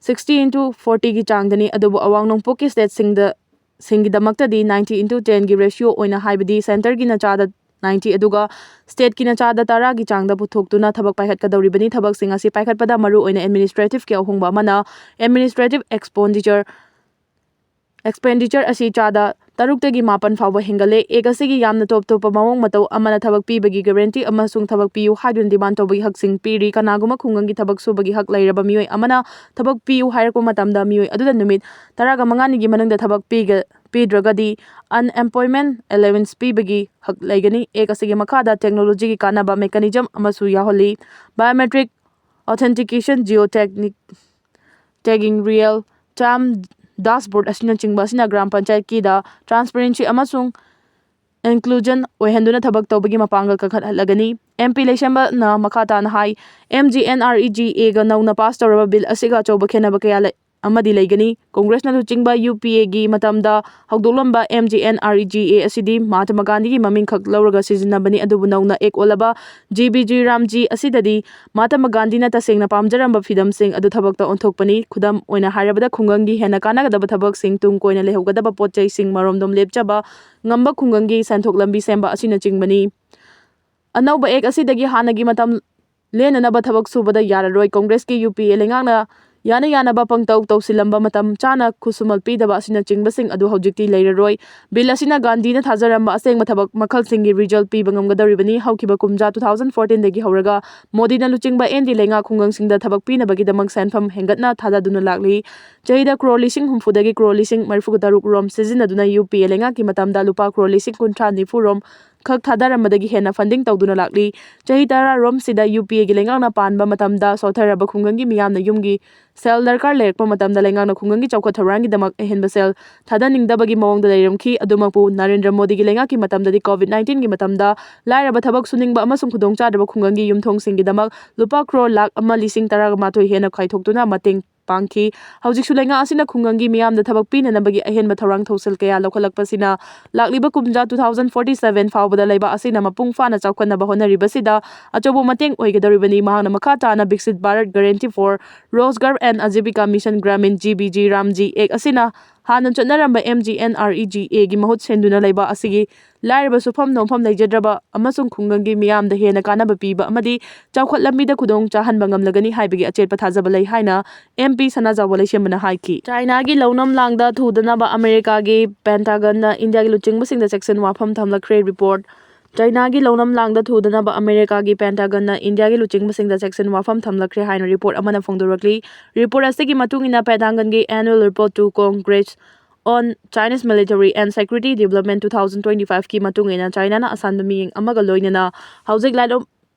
sixty into fortyꯒꯤ ꯆꯥꯡꯗꯅꯤ, ꯑꯗꯨꯕꯨ ꯑꯋꯥꯡ ꯅꯣꯡꯄꯣꯛꯀꯤ stateꯁꯤꯡꯗ, ꯁꯤꯡꯒꯤꯗꯃꯛꯇꯗꯤ ninety into tenꯒꯤ ratio ꯑꯣꯏꯅ, ꯍꯥꯏꯕꯗꯤ centreꯒꯤꯅ ꯆꯥꯗ ninety ꯑꯗꯨꯒ stateꯀꯤꯅ ꯆꯥꯗ ꯇꯔꯥꯒꯤ ꯆꯥꯡꯗ ꯄꯨꯊꯣꯛꯇꯨꯅ ꯊꯕꯛ ꯄꯥꯏꯈꯠꯀꯗꯧꯔꯤꯕꯅꯤ꯫ ꯊꯕꯛꯁꯤꯡ ꯑꯁꯤ ꯄꯥꯏꯈꯠꯄꯗ ꯃꯔꯨꯑꯣꯏꯅ administrativeꯀꯤ ꯑꯍꯣꯡꯕ ꯑꯃꯅ administrative expenditure, expenditure ꯑꯁꯤ ꯆꯥꯗ ꯇꯔꯨꯛꯇꯒꯤ ꯃꯥꯄꯟ ꯐꯥꯎꯕ ꯍꯦꯟꯒꯠꯂꯦ꯫ ꯑꯦꯛ ꯑꯁꯤꯒꯤ ꯌꯥꯝꯅ ꯇꯣꯞ ꯇꯣꯞꯄ ꯃꯑꯣꯡ ꯃꯇꯧ ꯑꯃꯅ ꯊꯕꯛ ꯄꯤꯕꯒꯤ guarantee ꯑꯃꯁꯨꯡ ꯊꯕꯛ ꯄꯤꯌꯨ ꯍꯥꯏꯗꯨꯅ demand ꯇꯧꯕꯒꯤ ꯍꯛꯁꯤꯡ ꯄꯤꯔꯤ꯫ ꯀꯅꯥꯒꯨꯝꯕ ꯈꯨꯡꯒꯪꯒꯤ ꯊꯕꯛ ꯁꯨꯕꯒꯤ ꯍꯛ ꯂꯩꯔꯕ ꯃꯤꯑꯣꯏ ꯑꯃꯅ ꯊꯕꯛ ꯄꯤꯌꯨ ꯍꯥꯏꯔꯛꯄ ꯃꯇꯝꯗ, ꯃꯤꯑꯣꯏ ꯑꯗꯨꯗ ꯅꯨꯃꯤꯠ ꯇꯔꯥꯒ ꯃꯉꯥꯅꯤꯒꯤ ꯃꯅꯨꯡꯗ ꯊꯕꯛ ꯄꯤꯒ-, ꯄꯤꯗ꯭ꯔꯒꯗꯤ unemployment allowance ꯄꯤꯕꯒꯤ ꯍꯛ ꯂꯩꯒꯅꯤ꯫ ꯑꯦꯛ ꯑꯁꯤꯒꯤ ꯃꯈꯥꯗ technologyꯒꯤ ꯀꯥꯟꯅꯕ mechanism ꯑꯃꯁꯨ ꯌꯥꯎꯍꯜꯂꯤ꯫ Biometric authentication, geotechnic tagging, real time dashboard ꯑꯁꯤꯅꯆꯤꯡꯕ ꯑꯁꯤꯅ ꯒ꯭ꯔꯥꯝ ꯄꯟꯆꯥꯌꯠꯀꯤꯗ transparency ꯑꯃꯁꯨꯡ inclusion ꯑꯣꯏꯍꯟꯗꯨꯅ ꯊꯕꯛ ꯇꯧꯕꯒꯤ ꯃꯄꯥꯡꯒꯜ ꯀꯟꯈꯠꯍꯜꯂꯒꯅꯤ꯫ ꯑꯦꯝ ꯄꯤ ꯂꯩꯁꯦꯝꯕꯅ ꯃꯈꯥ ꯇꯥꯅ ꯍꯥꯏ, M G N R E G ꯑꯦꯒ ꯅꯧꯅ pass ꯇꯧꯔꯕ bill ꯑꯁꯤꯒ ꯑꯆꯧꯕ ꯈꯦꯠꯅꯕ ꯀꯌꯥ ꯂꯩ, ꯑꯃꯗꯤ ꯂꯩꯒꯅꯤ꯫ ꯀꯣꯡꯒ꯭ꯔꯦꯁꯅ ꯂꯨꯆꯤꯡꯕ ꯌꯨ ꯄꯤ ꯑꯦꯒꯤ ꯃꯇꯝꯗ ꯍꯧꯗꯣꯛꯂꯝꯕ M G N R E G A ꯑꯁꯤꯗꯤ ꯃꯍꯥꯇꯃꯥ ꯒꯥꯟꯙꯤꯒꯤ ꯃꯃꯤꯡꯈꯛ ꯂꯧꯔꯒ ꯁꯤꯖꯤꯟꯅꯕꯅꯤ, ꯑꯗꯨꯕꯨ ꯅꯧꯅ ꯑꯦꯛ ꯑꯣꯜꯂꯕ ꯖꯤ ꯕꯤ ꯖꯤ ꯔꯥꯝꯖꯤ ꯑꯁꯤꯗꯗꯤ ꯃꯍꯥꯇꯃꯥ ꯒꯥꯟꯙꯤꯅ ꯇꯁꯦꯡꯅ ꯄꯥꯝꯖꯔꯝꯕ ꯐꯤꯗꯝꯁꯤꯡ ꯑꯗꯨ ꯊꯕꯛꯇ ꯑꯣꯟꯊꯣꯛꯄꯅꯤ꯫ ꯈꯨꯗꯝ ꯑꯣꯏꯅ ꯍꯥꯏꯔꯕꯗ, ꯈꯨꯡꯒꯪꯒꯤ ꯍꯦꯟꯅ ꯀꯥꯟꯅꯒꯗꯕ ꯊꯕꯛꯁꯤꯡ, ꯇꯨꯡ ꯀꯣꯏꯅ ꯂꯩꯍꯧꯒꯗꯕ ꯄꯣꯠ ꯆꯩꯁꯤꯡ ꯃꯔꯣꯝꯗꯣꯝ ꯂꯦꯞꯆꯕ ꯉꯝꯕ ꯈꯨꯡꯒꯪꯒꯤ ꯁꯦꯟꯊꯣꯛ ꯂꯝꯕꯤ ꯁꯦꯝꯕ ꯑꯁꯤꯅꯆꯤꯡꯕꯅꯤ꯫ ꯑꯅꯧꯕ ꯑꯦꯛ ꯑꯁꯤꯗꯒꯤ ꯍꯥꯟꯅꯒꯤ ꯃꯇꯝ ꯂꯦꯟꯅꯅꯕ ꯊꯕꯛ ꯁꯨꯕꯗ ꯌꯥꯔꯔꯣꯏ꯫ ꯀꯣꯡꯒ꯭ꯔꯦꯁꯀꯤ ꯌꯨ ꯄꯤ ꯑꯦ ꯂꯩꯉꯥꯛꯅ ꯌꯥꯅ ꯌꯥꯅꯕ ꯄꯪꯇꯧ ꯇꯧꯁꯤꯜꯂꯝꯕ, ꯃꯇꯝ ꯆꯥꯅ ꯈꯨꯠꯁꯨꯃꯜ ꯄꯤꯗꯕ ꯑꯁꯤꯅꯆꯤꯡꯕꯁꯤꯡ ꯑꯗꯨ ꯍꯧꯖꯤꯛꯇꯤ ꯂꯩꯔꯔꯣꯏ꯫ ꯕꯤꯜ ꯑꯁꯤꯅ ꯒꯥꯟꯙꯤꯅ ꯊꯥꯖꯔꯝꯕ ꯑꯁꯦꯡꯕ ꯊꯕꯛ ꯃꯈꯜꯁꯤꯡꯒꯤ ꯔꯤꯖꯜ ꯄꯤꯕ ꯉꯝꯒꯗꯧꯔꯤꯕꯅꯤ꯫ ꯍꯧꯈꯤꯕ ꯀꯨꯝꯖꯥ two thousand fourteen ꯗꯒꯤ ꯍꯧꯔꯒ ꯃꯣꯗꯤꯅ ꯂꯨꯆꯤꯡꯕ ꯑꯦꯟ ꯗꯤ ꯂꯩꯉꯥꯛ ꯈꯨꯡꯒꯪꯁꯤꯡꯗ ꯊꯕꯛ ꯄꯤꯅꯕꯒꯤꯗꯃꯛ ꯁꯦꯟꯐꯝ ꯍꯦꯟꯒꯠꯅ ꯊꯥꯗꯗꯨꯅ ꯂꯥꯛꯂꯤ꯫ ꯆꯍꯤꯗ ꯀ꯭ꯔꯣꯔ ꯂꯤꯁꯤꯡ ꯍꯨꯝꯐꯨꯗꯒꯤ ꯀ꯭ꯔꯣꯔ ꯂꯤꯁꯤꯡ ꯃꯔꯤꯐꯨ ꯇꯔꯨꯛ ꯔꯣꯝ ꯁꯤꯖꯤꯟꯅꯗꯨꯅ ꯌꯨ ꯄꯤ ꯑꯦ ꯂꯩꯉꯥꯛꯀꯤ ꯃꯇꯝꯗ ꯂꯨꯄꯥ ꯀ꯭ꯔꯣꯔ ꯂꯤꯁꯤꯡ ꯀꯨꯟꯊ꯭ꯔꯥ ꯅꯤꯐꯨ ꯔꯣꯝ ꯈꯛ ꯊꯥꯗꯔꯝꯕꯗꯒꯤ ꯍꯦꯟꯅ ꯐꯟꯗꯤꯡ ꯇꯧꯗꯨꯅ ꯂꯥꯛꯂꯤ꯫ ꯆꯍꯤ ꯇꯔꯥ ꯔꯣꯝꯁꯤꯗ ꯌꯨ ꯄꯤ ꯑꯦꯒꯤ ꯂꯩꯉꯥꯛꯅ ꯄꯥꯟꯕ ꯃꯇꯝꯗ ꯁꯣꯠꯊꯔꯕ ꯈꯨꯡꯒꯪꯒꯤ ꯃꯤꯌꯥꯝꯅ ꯌꯨꯝꯒꯤ ꯁꯦꯜ ꯗꯔꯀꯥꯔ ꯂꯩꯔꯛꯄ ꯃꯇꯝꯗ ꯂꯩꯉꯥꯛꯅ ꯈꯨꯡꯒꯪꯒꯤ ꯆꯥꯎꯈꯠ ꯊꯧꯔꯥꯡꯒꯤꯗꯃꯛ ꯑꯍꯦꯟꯕ ꯁꯦꯜ ꯊꯥꯗꯅꯤꯡꯗꯕꯒꯤ ꯃꯑꯣꯡꯗ ꯂꯩꯔꯝꯈꯤ꯫ ꯑꯗꯨꯃꯛꯄꯨ ꯅꯔꯦꯟꯗ꯭ꯔ ꯃꯣꯗꯤꯒꯤ ꯂꯩꯉꯥꯛꯀꯤ ꯃꯇꯝꯗꯗꯤ ꯀꯣꯚꯤꯗ ꯅꯥꯏꯟꯇꯤꯟꯒꯤ ꯃꯇꯝꯗ ꯂꯥꯏꯔꯕ ꯊꯕꯛ ꯁꯨꯅꯤꯡꯕ ꯑꯃꯁꯨꯡ ꯈꯨꯗꯣꯡꯆꯥꯗꯕ ꯈꯨꯡꯒꯪꯒꯤ ꯌꯨꯝꯊꯣꯡꯁꯤꯡꯒꯤꯗꯃꯛ ꯂꯨꯄꯥ ꯀ꯭ꯔꯣꯔ ꯂꯥꯈ ꯑꯃ ꯂꯤꯁꯤꯡ ꯇꯔꯥꯃꯥꯊꯣꯏ ꯍꯦꯟꯅ ꯈꯥꯏꯗꯣꯛꯇꯨꯅ ꯃꯇꯦꯡ ꯄꯥꯡꯈꯤ꯫ ꯍꯧꯖꯤꯛꯁꯨ ꯂꯩꯉꯥꯛ ꯑꯁꯤꯅ ꯈꯨꯡꯒꯪꯒꯤ ꯃꯤꯌꯥꯝꯗ ꯊꯕꯛ ꯄꯤꯅꯅꯕꯒꯤ ꯑꯍꯦꯟꯕ ꯊꯧꯔꯥꯡ ꯊꯧꯁꯤꯜ ꯀꯌꯥ ꯂꯧꯈꯠꯂꯛꯄꯁꯤꯅ ꯂꯥꯛꯂꯤꯕ ꯀꯨꯝꯖꯥ two thousand forty seven ꯐꯥꯎꯕꯗ ꯂꯩꯕꯥꯛ ꯑꯁꯤꯅ ꯃꯄꯨꯡ ꯐꯥꯅ ꯆꯥꯎꯈꯠꯅꯕ ꯍꯣꯠꯅꯔꯤꯕꯁꯤꯗ ꯑꯆꯧꯕ ꯃꯇꯦꯡ ꯑꯣꯏꯒꯗꯧꯔꯤꯕꯅꯤ꯫ ꯃꯍꯥꯛꯅ ꯃꯈꯥ ꯇꯥꯅ Viksit Bharat guarantee for Rozgar and Ajeevika mission Gramin, G B G Ramji act ꯑꯁꯤꯅ ꯍꯥꯟꯅ ꯆꯠꯅꯔꯝꯕ M G N R E G ꯑꯦꯒꯤ ꯃꯍꯨꯠ ꯁꯤꯟꯗꯨꯅ ꯂꯩꯕꯥꯛ ꯑꯁꯤꯒꯤ ꯂꯥꯏꯔꯕ ꯁꯨꯐꯝ ꯅꯣꯝꯐꯝ ꯂꯩꯖꯗ꯭ꯔꯕ ꯑꯃꯁꯨꯡ ꯈꯨꯡꯒꯪꯒꯤ ꯃꯤꯌꯥꯝꯗ ꯍꯦꯟꯅ ꯀꯥꯟꯅꯕ ꯄꯤꯕ ꯑꯃꯗꯤ ꯆꯥꯎꯈꯠ ꯂꯝꯕꯤꯗ ꯈꯨꯗꯣꯡ ꯆꯥꯍꯟꯕ ꯉꯝꯂꯒꯅꯤ ꯍꯥꯏꯕꯒꯤ ꯑꯆꯦꯠꯄ ꯊꯥꯖꯕ ꯂꯩ ꯍꯥꯏꯅ ꯑꯦꯝ ꯄꯤ ꯁꯅꯥꯖꯥꯎꯕ ꯂꯩꯁꯦꯝꯕꯅ ꯍꯥꯏꯈꯤ꯫ ꯆꯥꯏꯅꯥꯒꯤ ꯂꯧꯅꯝ ꯂꯥꯡꯗ ꯊꯨꯗꯅꯕ ꯑꯃꯦꯔꯤꯀꯥꯒꯤ ꯄꯦꯟꯇꯥꯒꯟꯅ ꯏꯟꯗꯤꯌꯥꯒꯤ ꯂꯨꯆꯤꯡꯕꯁꯤꯡꯗ ꯆꯦꯛꯁꯤꯟ ꯋꯥꯐꯝ ꯊꯝꯂꯛꯈ꯭ꯔꯦ꯫ ꯔꯤꯄꯣꯔꯠ꯫ ꯆꯥꯏꯅꯥꯒꯤ ꯂꯧꯅꯝ ꯂꯥꯡꯗ ꯊꯨꯗꯅꯕ ꯑꯃꯦꯔꯤꯀꯥꯒꯤ ꯄꯦꯟꯇꯥꯒꯟꯅ ꯏꯟꯗꯤꯌꯥꯒꯤ ꯂꯨꯆꯤꯡꯕꯁꯤꯡꯗ ꯆꯦꯛꯁꯤꯟ ꯋꯥꯐꯝ ꯊꯝꯂꯛꯈ꯭ꯔꯦ ꯍꯥꯏꯅ ꯔꯤꯄꯣꯔꯠ ꯑꯃꯅ ꯐꯣꯡꯗꯣꯔꯛꯂꯤ꯫ ꯔꯤꯄꯣꯔꯠ ꯑꯁꯤꯒꯤ ꯃꯇꯨꯡ ꯏꯟꯅ, ꯄꯦꯟꯇꯥꯒꯟꯒꯤ Annual Report to Congress on Chinese Military and Security Development two thousand twenty five ꯀꯤ ꯃꯇꯨꯡ ꯏꯟꯅ, ꯆꯥꯏꯅꯥꯅ ꯑꯁꯥꯟꯕ ꯃꯤꯠꯌꯦꯡ ꯑꯃꯒ ꯂꯣꯏꯅꯅ ꯍꯧꯖꯤꯛ Line of,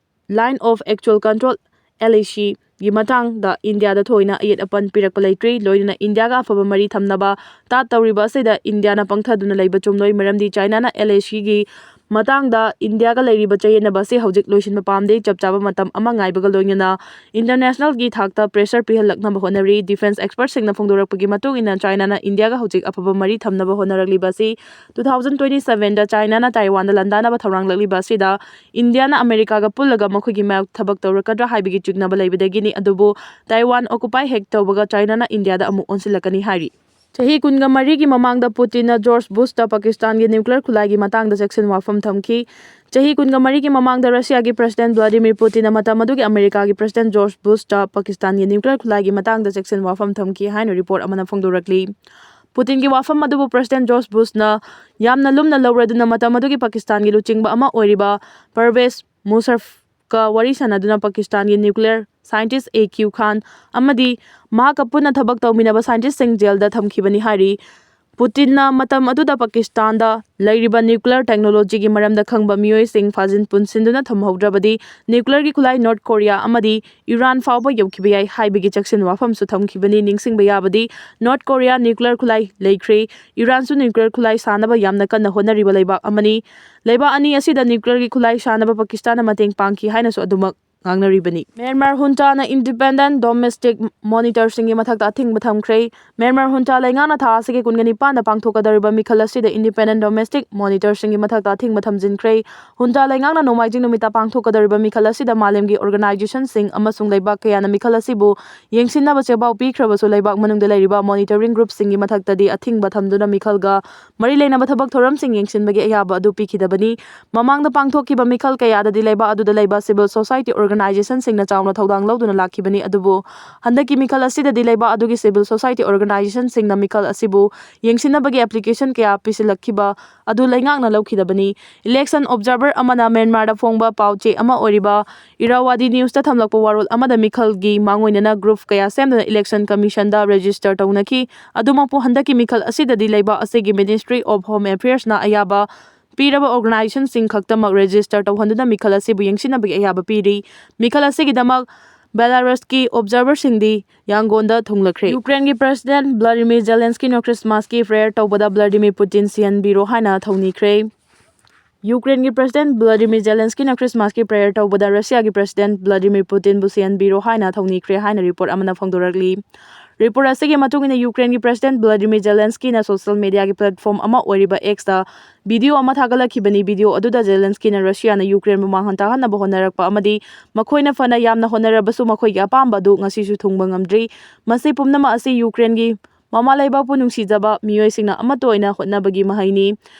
Line of Actual Control, L A C, ꯒꯤ ꯃꯇꯥꯡꯗ ꯏꯟꯗꯤꯌꯥꯗ ꯊꯣꯏꯅ ꯑꯌꯦꯠ ꯑꯄꯟ ꯄꯤꯔꯛꯄ ꯂꯩꯇ꯭ꯔꯤ꯫ ꯂꯣꯏꯅꯅ ꯏꯟꯗꯤꯌꯥꯒ ꯑꯐꯕ ꯃꯔꯤ ꯊꯝꯅꯕ ꯇꯥꯠ ꯇꯧꯔꯤꯕ ꯑꯁꯤꯗ ꯏꯟꯗꯤꯌꯥꯅ ꯄꯪꯊꯗꯨꯅ ꯂꯩꯕ ꯆꯨꯝꯂꯣꯏ, ꯃꯔꯝꯗꯤ ꯆꯥꯏꯅꯥꯅ L A C ꯒꯤ ꯃꯇꯥꯡꯗ ꯏꯟꯗꯤꯌꯥꯒ ꯂꯩꯔꯤꯕ ꯆꯌꯦꯠꯅꯕ ꯑꯁꯤ ꯍꯧꯖꯤꯛ ꯂꯣꯏꯁꯤꯟꯕ ꯄꯥꯝꯗꯦ꯫ ꯆꯞ ꯆꯥꯕ ꯃꯇꯝ ꯑꯃ ꯉꯥꯏꯕꯒ ꯂꯣꯏꯅꯅ international ꯒꯤ ꯊꯥꯛꯇ pressure ꯄꯤꯍꯜꯂꯛꯅꯕ ꯍꯣꯠꯅꯔꯤ꯫ Defence expert ꯁꯤꯡꯅ ꯐꯣꯡꯗꯣꯔꯛꯄꯒꯤ ꯃꯇꯨꯡ ꯏꯟꯅ, ꯆꯥꯏꯅꯥꯅ ꯏꯟꯗꯤꯌꯥꯒ ꯍꯧꯖꯤꯛ ꯑꯐꯕ ꯃꯔꯤ ꯊꯝꯅꯕ ꯍꯣꯠꯅꯔꯛꯂꯤꯕ ꯑꯁꯤ two thousand twenty seven ꯗ ꯆꯥꯏꯅꯥꯅ ꯇꯥꯏꯋꯥꯟꯗ ꯂꯥꯟꯗꯥꯅꯕ ꯊꯧꯔꯥꯡꯂꯛꯂꯤꯕ ꯑꯁꯤꯗ ꯏꯟꯗꯤꯌꯥꯅ ꯑꯃꯦꯔꯤꯀꯥꯒ ꯄꯨꯜꯂꯒ ꯃꯈꯣꯏꯒꯤ ꯃꯥꯌꯣꯛ ꯊꯕꯛ ꯇꯧꯔꯛꯀꯗ꯭ꯔꯥ ꯍꯥꯏꯕꯒꯤ ꯆꯤꯡꯅꯕ ꯂꯩꯕꯗꯒꯤꯅꯤ꯫ ꯑꯗꯨꯕꯨ ꯇꯥꯏꯋꯥꯟ occupy ꯍꯦꯛ ꯇꯧꯕꯒ ꯆꯥꯏꯅꯥꯅ ꯏꯟꯗꯤꯌꯥꯗ ꯑꯃꯨꯛ ꯑꯣꯟꯁꯤꯜꯂꯛꯀꯅꯤ ꯍꯥꯏꯔꯤ꯫ ꯆꯍꯤ ꯀꯨꯟꯒ ꯃꯔꯤꯒꯤ ꯃꯃꯥꯡꯗ ꯄꯨꯇꯤꯟꯅ ꯖꯣꯔꯖ ꯕꯨꯁꯇ ꯄꯥꯀꯤꯁꯇꯥꯟꯒꯤ ꯅ꯭ꯌꯨꯀ꯭ꯂꯤꯌꯔ ꯈꯨꯠꯂꯥꯏꯒꯤ ꯃꯇꯥꯡꯗ ꯆꯦꯛꯁꯤꯟ ꯋꯥꯐꯝ ꯊꯝꯈꯤ꯫ ꯆꯍꯤ ꯀꯨꯟꯒ ꯃꯔꯤꯒꯤ ꯃꯃꯥꯡꯗ ꯔꯁꯤꯌꯥꯒꯤ ꯄ꯭ꯔꯁꯤꯗꯦꯟꯠ ꯚ꯭ꯂꯥꯗꯤꯃꯤꯔ ꯄꯨꯇꯤꯟꯅ ꯃꯇꯝ ꯑꯗꯨꯒꯤ ꯑꯃꯦꯔꯤꯀꯥꯒꯤ ꯄ꯭ꯔꯁꯤꯗꯦꯟꯠ ꯖꯣꯔꯖ ꯕꯨꯁꯇ ꯄꯥꯀꯤꯁꯇꯥꯟꯒꯤ ꯅ꯭ꯌꯨꯀ꯭ꯂꯤꯌꯔ ꯈꯨꯠꯂꯥꯏꯒꯤ ꯃꯇꯥꯡꯗ ꯆꯦꯛꯁꯤꯟ ꯋꯥꯐꯝ ꯊꯝꯈꯤ ꯍꯥꯏꯅ ꯔꯤꯄꯣꯔꯠ ꯑꯃꯅ ꯐꯣꯡꯗꯣꯔꯛꯂꯤ꯫ ꯄꯨꯇꯤꯟꯒꯤ ꯋꯥꯐꯝ ꯑꯗꯨꯕꯨ ꯄ꯭ꯔꯁꯤꯗꯦꯟꯠ ꯖꯣꯔꯖ ꯕꯨꯁꯅ ꯌꯥꯝꯅ ꯂꯨꯝꯅ ꯂꯧꯔꯗꯨꯅ ꯃꯇꯝ ꯑꯗꯨꯒꯤ ꯄꯥꯀꯤꯁꯇꯥꯟꯒꯤ ꯂꯨꯆꯤꯡꯕ ꯑꯃ ꯑꯣꯏꯔꯤꯕ ꯄꯔꯚꯦꯖ ꯃꯨꯁꯔꯐꯀ ꯋꯥꯔꯤ ꯁꯥꯟꯅꯗꯨꯅ ꯄꯥꯀꯤꯁꯇꯥꯟꯒꯤ ꯅ꯭ꯌꯨꯀ꯭ꯂꯤꯌꯔ ꯁꯥꯏꯟꯇꯤꯁ ꯑꯦ ꯀ꯭ꯌꯨ ꯈꯥꯟ ꯑꯃꯗꯤ ꯃꯍꯥꯛꯀ ꯄꯨꯟꯅ ꯊꯕꯛ ꯇꯧꯃꯤꯟꯅꯕ ꯁꯥꯏꯟꯇꯤꯁꯁꯤꯡ ꯖꯦꯜꯗ ꯊꯝꯈꯤꯕꯅꯤ ꯍꯥꯏꯔꯤ꯫ ꯄꯨꯇꯤꯟꯅ ꯃꯇꯝ ꯑꯗꯨꯗ ꯄꯥꯀꯤꯁꯇꯥꯟꯗ ꯂꯩꯔꯤꯕ ꯅ꯭ꯌꯨꯀ꯭ꯂꯤꯌꯔ ꯇꯦꯛꯅꯣꯂꯣꯖꯤꯒꯤ ꯃꯔꯝꯗ ꯈꯪꯕ ꯃꯤꯑꯣꯏꯁꯤꯡ ꯐꯥꯖꯤꯟ ꯄꯨꯟꯁꯤꯟꯗꯨꯅ ꯊꯝꯍꯧꯗ꯭ꯔꯕꯗꯤ ꯅ꯭ꯌꯨꯀ꯭ꯂꯤꯌꯔꯒꯤ ꯈꯨꯠꯂꯥꯏ ꯅꯣꯔꯠ ꯀꯣꯔꯤꯌꯥ ꯑꯃꯗꯤ ꯏꯔꯥꯟ ꯐꯥꯎꯕ ꯌꯧꯈꯤꯕ ꯌꯥꯏ ꯍꯥꯏꯕꯒꯤ ꯆꯦꯛꯁꯤꯟ ꯋꯥꯐꯝꯁꯨ ꯊꯝꯈꯤꯕꯅꯤ꯫ ꯅꯤꯡꯁꯤꯡꯕ ꯌꯥꯕꯗꯤ, ꯅꯣꯔꯠ ꯀꯣꯔꯤꯌꯥ ꯅ꯭ꯌꯨꯀ꯭ꯂꯤꯌꯔ ꯈꯨꯠꯂꯥꯏ ꯂꯩꯈ꯭ꯔꯦ꯫ ꯏꯔꯥꯟꯁꯨ ꯅ꯭ꯌꯨꯀ꯭ꯂꯤꯌꯔ ꯈꯨꯠꯂꯥꯏ ꯁꯥꯅꯕ ꯌꯥꯝꯅ ꯀꯟꯅ ꯍꯣꯠꯅꯔꯤꯕ ꯂꯩꯕꯥꯛ ꯑꯃꯅꯤ꯫ ꯂꯩꯕꯥꯛ ꯑꯅꯤ ꯑꯁꯤꯗ ꯅ꯭ꯌꯨꯀ꯭ꯂꯤꯌꯔꯒꯤ ꯈꯨꯠꯂꯥꯏ ꯁꯥꯅꯕ ꯄꯥꯀꯤꯁꯇꯥꯟꯅ ꯃꯇꯦꯡ ꯄꯥꯡꯈꯤ ꯍꯥꯏꯅꯁꯨ ꯑꯗꯨꯃꯛ ꯉꯥꯡꯅꯔꯤꯕꯅꯤ꯫ ꯃ꯭ꯌꯥꯟꯃꯥꯔ ꯍꯨꯟꯇꯥꯅ ꯏꯟꯗꯤꯄꯦꯟꯗꯦꯟꯠ ꯗꯣꯃꯦꯁꯇꯤꯛ ꯃꯣꯅꯤꯇꯔꯁꯤꯡꯒꯤ ꯃꯊꯛꯇ ꯑꯊꯤꯡꯕ ꯊꯝꯈ꯭ꯔꯦ꯫ ꯃ꯭ꯌꯥꯟꯃꯥꯔ ꯍꯨꯟꯇꯥ ꯂꯩꯉꯥꯛꯅ ꯊꯥ ꯑꯁꯤꯒꯤ ꯀꯨꯟꯒ ꯅꯤꯄꯥꯟꯗ ꯄꯥꯡꯊꯣꯛꯀꯗꯧꯔꯤꯕ ꯃꯤꯈꯜ ꯑꯁꯤꯗ ꯏꯟꯗꯤꯄꯦꯟꯗꯦꯟꯠ ꯗꯣꯃꯦꯁꯇꯤꯛ ꯃꯣꯅꯤꯇꯔꯁꯤꯡꯒꯤ ꯃꯊꯛꯇ ꯑꯊꯤꯡꯕ ꯊꯝꯖꯤꯟꯈ꯭ꯔꯦ꯫ ꯍꯨꯟꯇꯥ ꯂꯩꯉꯥꯛꯅ ꯅꯣꯡꯃꯥꯏꯖꯤꯡ ꯅꯨꯃꯤꯠꯇ ꯄꯥꯡꯊꯣꯛꯀꯗꯧꯔꯤꯕ ꯃꯤꯈꯜ ꯑꯁꯤꯗ ꯃꯥꯂꯦꯝꯒꯤ ꯑꯣꯔꯒꯅꯥꯏꯖꯦꯁꯟꯁꯤꯡ ꯑꯃꯁꯨꯡ ꯂꯩꯕꯥꯛ ꯀꯌꯥꯅ ꯃꯤꯈꯜ ꯑꯁꯤꯕꯨ ꯌꯦꯡꯁꯤꯟꯅꯕ ꯆꯦꯕꯥꯎ ꯄꯤꯈ꯭ꯔꯕꯁꯨ, ꯂꯩꯕꯥꯛ ꯃꯅꯨꯡꯗ ꯂꯩꯔꯤꯕ ꯃꯣꯅꯤꯇꯔꯤꯡ ꯒ꯭ꯔꯨꯞꯁꯤꯡꯒꯤ ꯃꯊꯛꯇꯗꯤ ꯑꯊꯤꯡꯕ ꯊꯝꯗꯨꯅ ꯃꯤꯈꯜꯒ ꯃꯔꯤ ꯂꯩꯅꯕ ꯊꯕꯛ ꯊꯧꯔꯝꯁꯤꯡ ꯌꯦꯡꯁꯤꯟꯕꯒꯤ ꯑꯌꯥꯕ ꯑꯗꯨ ꯄꯤꯈꯤꯗꯕꯅꯤ꯫ ꯃꯃꯥꯡꯗ ꯄꯥꯡꯊꯣꯛꯈꯤꯕ ꯃꯤꯈꯜ ꯀꯌꯥꯗꯗꯤ ꯂꯩꯕꯥꯛ ꯑꯗꯨꯗ ꯂꯩꯕ ꯁꯤꯚꯤꯜ ꯁꯣꯁꯥꯏꯇꯤ ꯑꯣꯔꯒꯅꯥꯏꯖꯦꯁꯟꯁꯤꯡꯅ ꯆꯥꯎꯅ ꯊꯧꯗꯥꯡ ꯂꯧꯗꯨꯅ ꯂꯥꯛꯈꯤꯕꯅꯤ, ꯑꯗꯨꯕꯨ ꯍꯟꯗꯛꯀꯤ ꯃꯤꯈꯜ ꯑꯁꯤꯗꯗꯤ ꯂꯩꯕꯥꯛ ꯑꯗꯨꯒꯤ ꯁꯤꯚꯤꯜ ꯁꯣꯁꯥꯏꯇꯤ ꯑꯣꯔꯒꯅꯥꯏꯖꯦꯁꯟꯁꯤꯡꯅ ꯃꯤꯈꯜ ꯑꯁꯤꯕꯨ ꯌꯦꯡꯁꯤꯟꯅꯕꯒꯤ ꯑꯦꯄ꯭ꯂꯤꯀꯦꯁꯟ ꯀꯌꯥ ꯄꯤꯁꯤꯜꯂꯛꯈꯤꯕ ꯑꯗꯨ ꯂꯩꯉꯥꯛꯅ ꯂꯧꯈꯤꯗꯕꯅꯤ꯫ ꯏꯂꯦꯛꯁꯟ ꯑꯣꯕꯖꯥꯔꯚꯔ ꯑꯃꯅ ꯃ꯭ꯌꯥꯟꯃꯥꯔꯗ ꯐꯣꯡꯕ ꯄꯥꯎ ꯆꯦ ꯑꯃ ꯑꯣꯏꯔꯤꯕ ꯏꯔꯥꯋꯥꯗꯤ ꯅ꯭ꯌꯨꯁꯇ ꯊꯝꯂꯛꯄ ꯋꯥꯔꯣꯜ ꯑꯃꯗ ꯃꯤꯈꯜꯒꯤ ꯃꯥꯡꯑꯣꯏꯅꯅ ꯒ꯭ꯔꯨꯞ ꯀꯌꯥ ꯁꯦꯝꯗꯨꯅ ꯏꯂꯦꯛꯁꯟ ꯀꯃꯤꯁꯟꯗ ꯔꯦꯖꯤꯁꯇꯔ ꯇꯧꯅꯈꯤ꯫ ꯑꯗꯨꯃꯛꯄꯨ ꯍꯟꯗꯛꯀꯤ ꯃꯤꯈꯜ ꯑꯁꯤꯗꯗꯤ ꯂꯩꯕꯥꯛ ꯑꯁꯤꯒꯤ ꯃꯤꯅꯤꯁꯇ꯭ꯔꯤ ꯑꯣꯐ ꯍꯣꯝ ꯑꯦꯐꯤꯌꯔꯁꯅ ꯑꯌꯥꯕ ꯄꯤꯔꯕ ꯑꯣꯔꯒꯅꯥꯏꯖꯦꯁꯟꯁꯤꯡ ꯈꯛꯇꯃꯛ ꯔꯦꯖꯤꯁꯇꯔ ꯇꯧꯍꯟꯗꯨꯅ ꯃꯤꯈꯜ ꯑꯁꯤꯕꯨ ꯌꯦꯡꯁꯤꯟꯅꯕꯒꯤ ꯑꯌꯥꯕ ꯄꯤꯔꯤ꯫ ꯃꯤꯈꯜ ꯑꯁꯤꯒꯤꯗꯃꯛ ꯕꯦꯂꯥꯔꯁꯀꯤ ꯑꯣꯕꯖꯥꯔꯚꯔꯁꯤꯡꯗꯤ ꯌꯥꯡꯒꯣꯟꯗ ꯊꯨꯡꯂꯈ꯭ꯔꯦ꯫ ꯌꯨꯀ꯭ꯔꯦꯟꯒꯤ ꯄ꯭ꯔꯁꯤꯗꯦꯟꯠ ꯚ꯭ꯂꯥꯗꯤꯃꯤꯔ ꯖꯦꯂꯦꯟꯁꯀꯤꯅ ꯈ꯭ꯔꯤꯁꯃꯥꯁꯀꯤ ꯄ꯭ꯔꯦꯌꯔ ꯇꯧꯕꯗ ꯚ꯭ꯂꯥꯗꯤꯃꯤꯔ ꯄꯨꯇꯤꯟ ꯁꯤꯍꯟꯕꯤꯔꯣ ꯍꯥꯏꯅ ꯊꯧꯅꯤꯈ꯭ꯔꯦ꯫ ꯌꯨꯀ꯭ꯔꯦꯟꯒꯤ ꯄ꯭ꯔꯁꯤꯗꯦꯟꯠ ꯚ꯭ꯂꯥꯗꯤꯃꯤꯔ ꯖꯦꯂꯦꯟꯁꯀꯤꯅ ꯈ꯭ꯔꯤꯁꯃꯥꯁꯀꯤ ꯄ꯭ꯔꯦꯌꯔ ꯇꯧꯕꯗ ꯔꯁꯤꯌꯥꯒꯤ ꯄ꯭ꯔꯁꯤꯗꯦꯟꯠ ꯚ꯭ꯂꯥꯗꯤꯃꯤꯔ ꯄꯨꯇꯤꯟꯕꯨ ꯁꯤꯍꯟꯕꯤꯔꯣ ꯍꯥꯏꯅ ꯊꯧꯅꯤꯈ꯭ꯔꯦ ꯍꯥꯏꯅ ꯔꯤꯄꯣꯔꯠ ꯑꯃꯅ ꯐꯣꯡꯗꯣꯔꯛꯂꯤ꯫ ꯔꯤꯄꯣꯔꯠ ꯑꯁꯤꯒꯤ ꯃꯇꯨꯡ ꯏꯟꯅ, ꯌꯨꯀ꯭ꯔꯦꯟꯒꯤ ꯄ꯭ꯔꯁꯤꯗꯦꯟꯠ ꯚ꯭ꯂꯥꯗꯤꯃꯤꯔ ꯖꯦꯂꯦꯟꯁꯀꯤꯅ ꯁꯣꯁꯤꯌꯦꯜ ꯃꯤꯗꯤꯌꯥꯒꯤ ꯄ꯭ꯂꯦꯠꯐꯣꯔꯝ ꯑꯃ ꯑꯣꯏꯔꯤꯕ ꯑꯦꯛꯁꯇ ꯚꯤꯗꯤꯑꯣ ꯑꯃ ꯊꯥꯒꯠꯂꯛꯈꯤꯕꯅꯤ꯫ ꯚꯤꯗꯤꯑꯣ ꯑꯗꯨꯗ ꯖꯦꯂꯦꯟꯁꯀꯤꯅ ꯔꯁꯤꯌꯥꯅ ꯌꯨꯀ꯭ꯔꯦꯟꯕꯨ ꯃꯥꯡꯍꯟ ꯇꯥꯛꯍꯟꯅꯕ ꯍꯣꯠꯅꯔꯛꯄ ꯑꯃꯗꯤ ꯃꯈꯣꯏꯅ ꯐꯅ ꯌꯥꯝꯅ ꯍꯣꯠꯅꯔꯕꯁꯨ ꯃꯈꯣꯏꯒꯤ ꯑꯄꯥꯝꯕ ꯑꯗꯨ ꯉꯁꯤꯁꯨ ꯊꯨꯡꯕ ꯉꯝꯗ꯭ꯔꯤ꯫ ꯃꯁꯤ ꯄꯨꯝꯅꯃꯛ ꯑꯁꯤ ꯌꯨꯀ꯭ꯔꯦꯟꯒꯤ ꯃꯃꯥ ꯂꯩꯕꯥꯛꯄꯨ ꯅꯨꯡꯁꯤꯖꯕ ꯃꯤꯑꯣꯏꯁꯤꯡꯅ ꯑꯃꯠꯇ ꯑꯣꯏꯅ ꯍꯣꯠꯅꯕꯒꯤ ꯃꯍꯩꯅꯤ꯫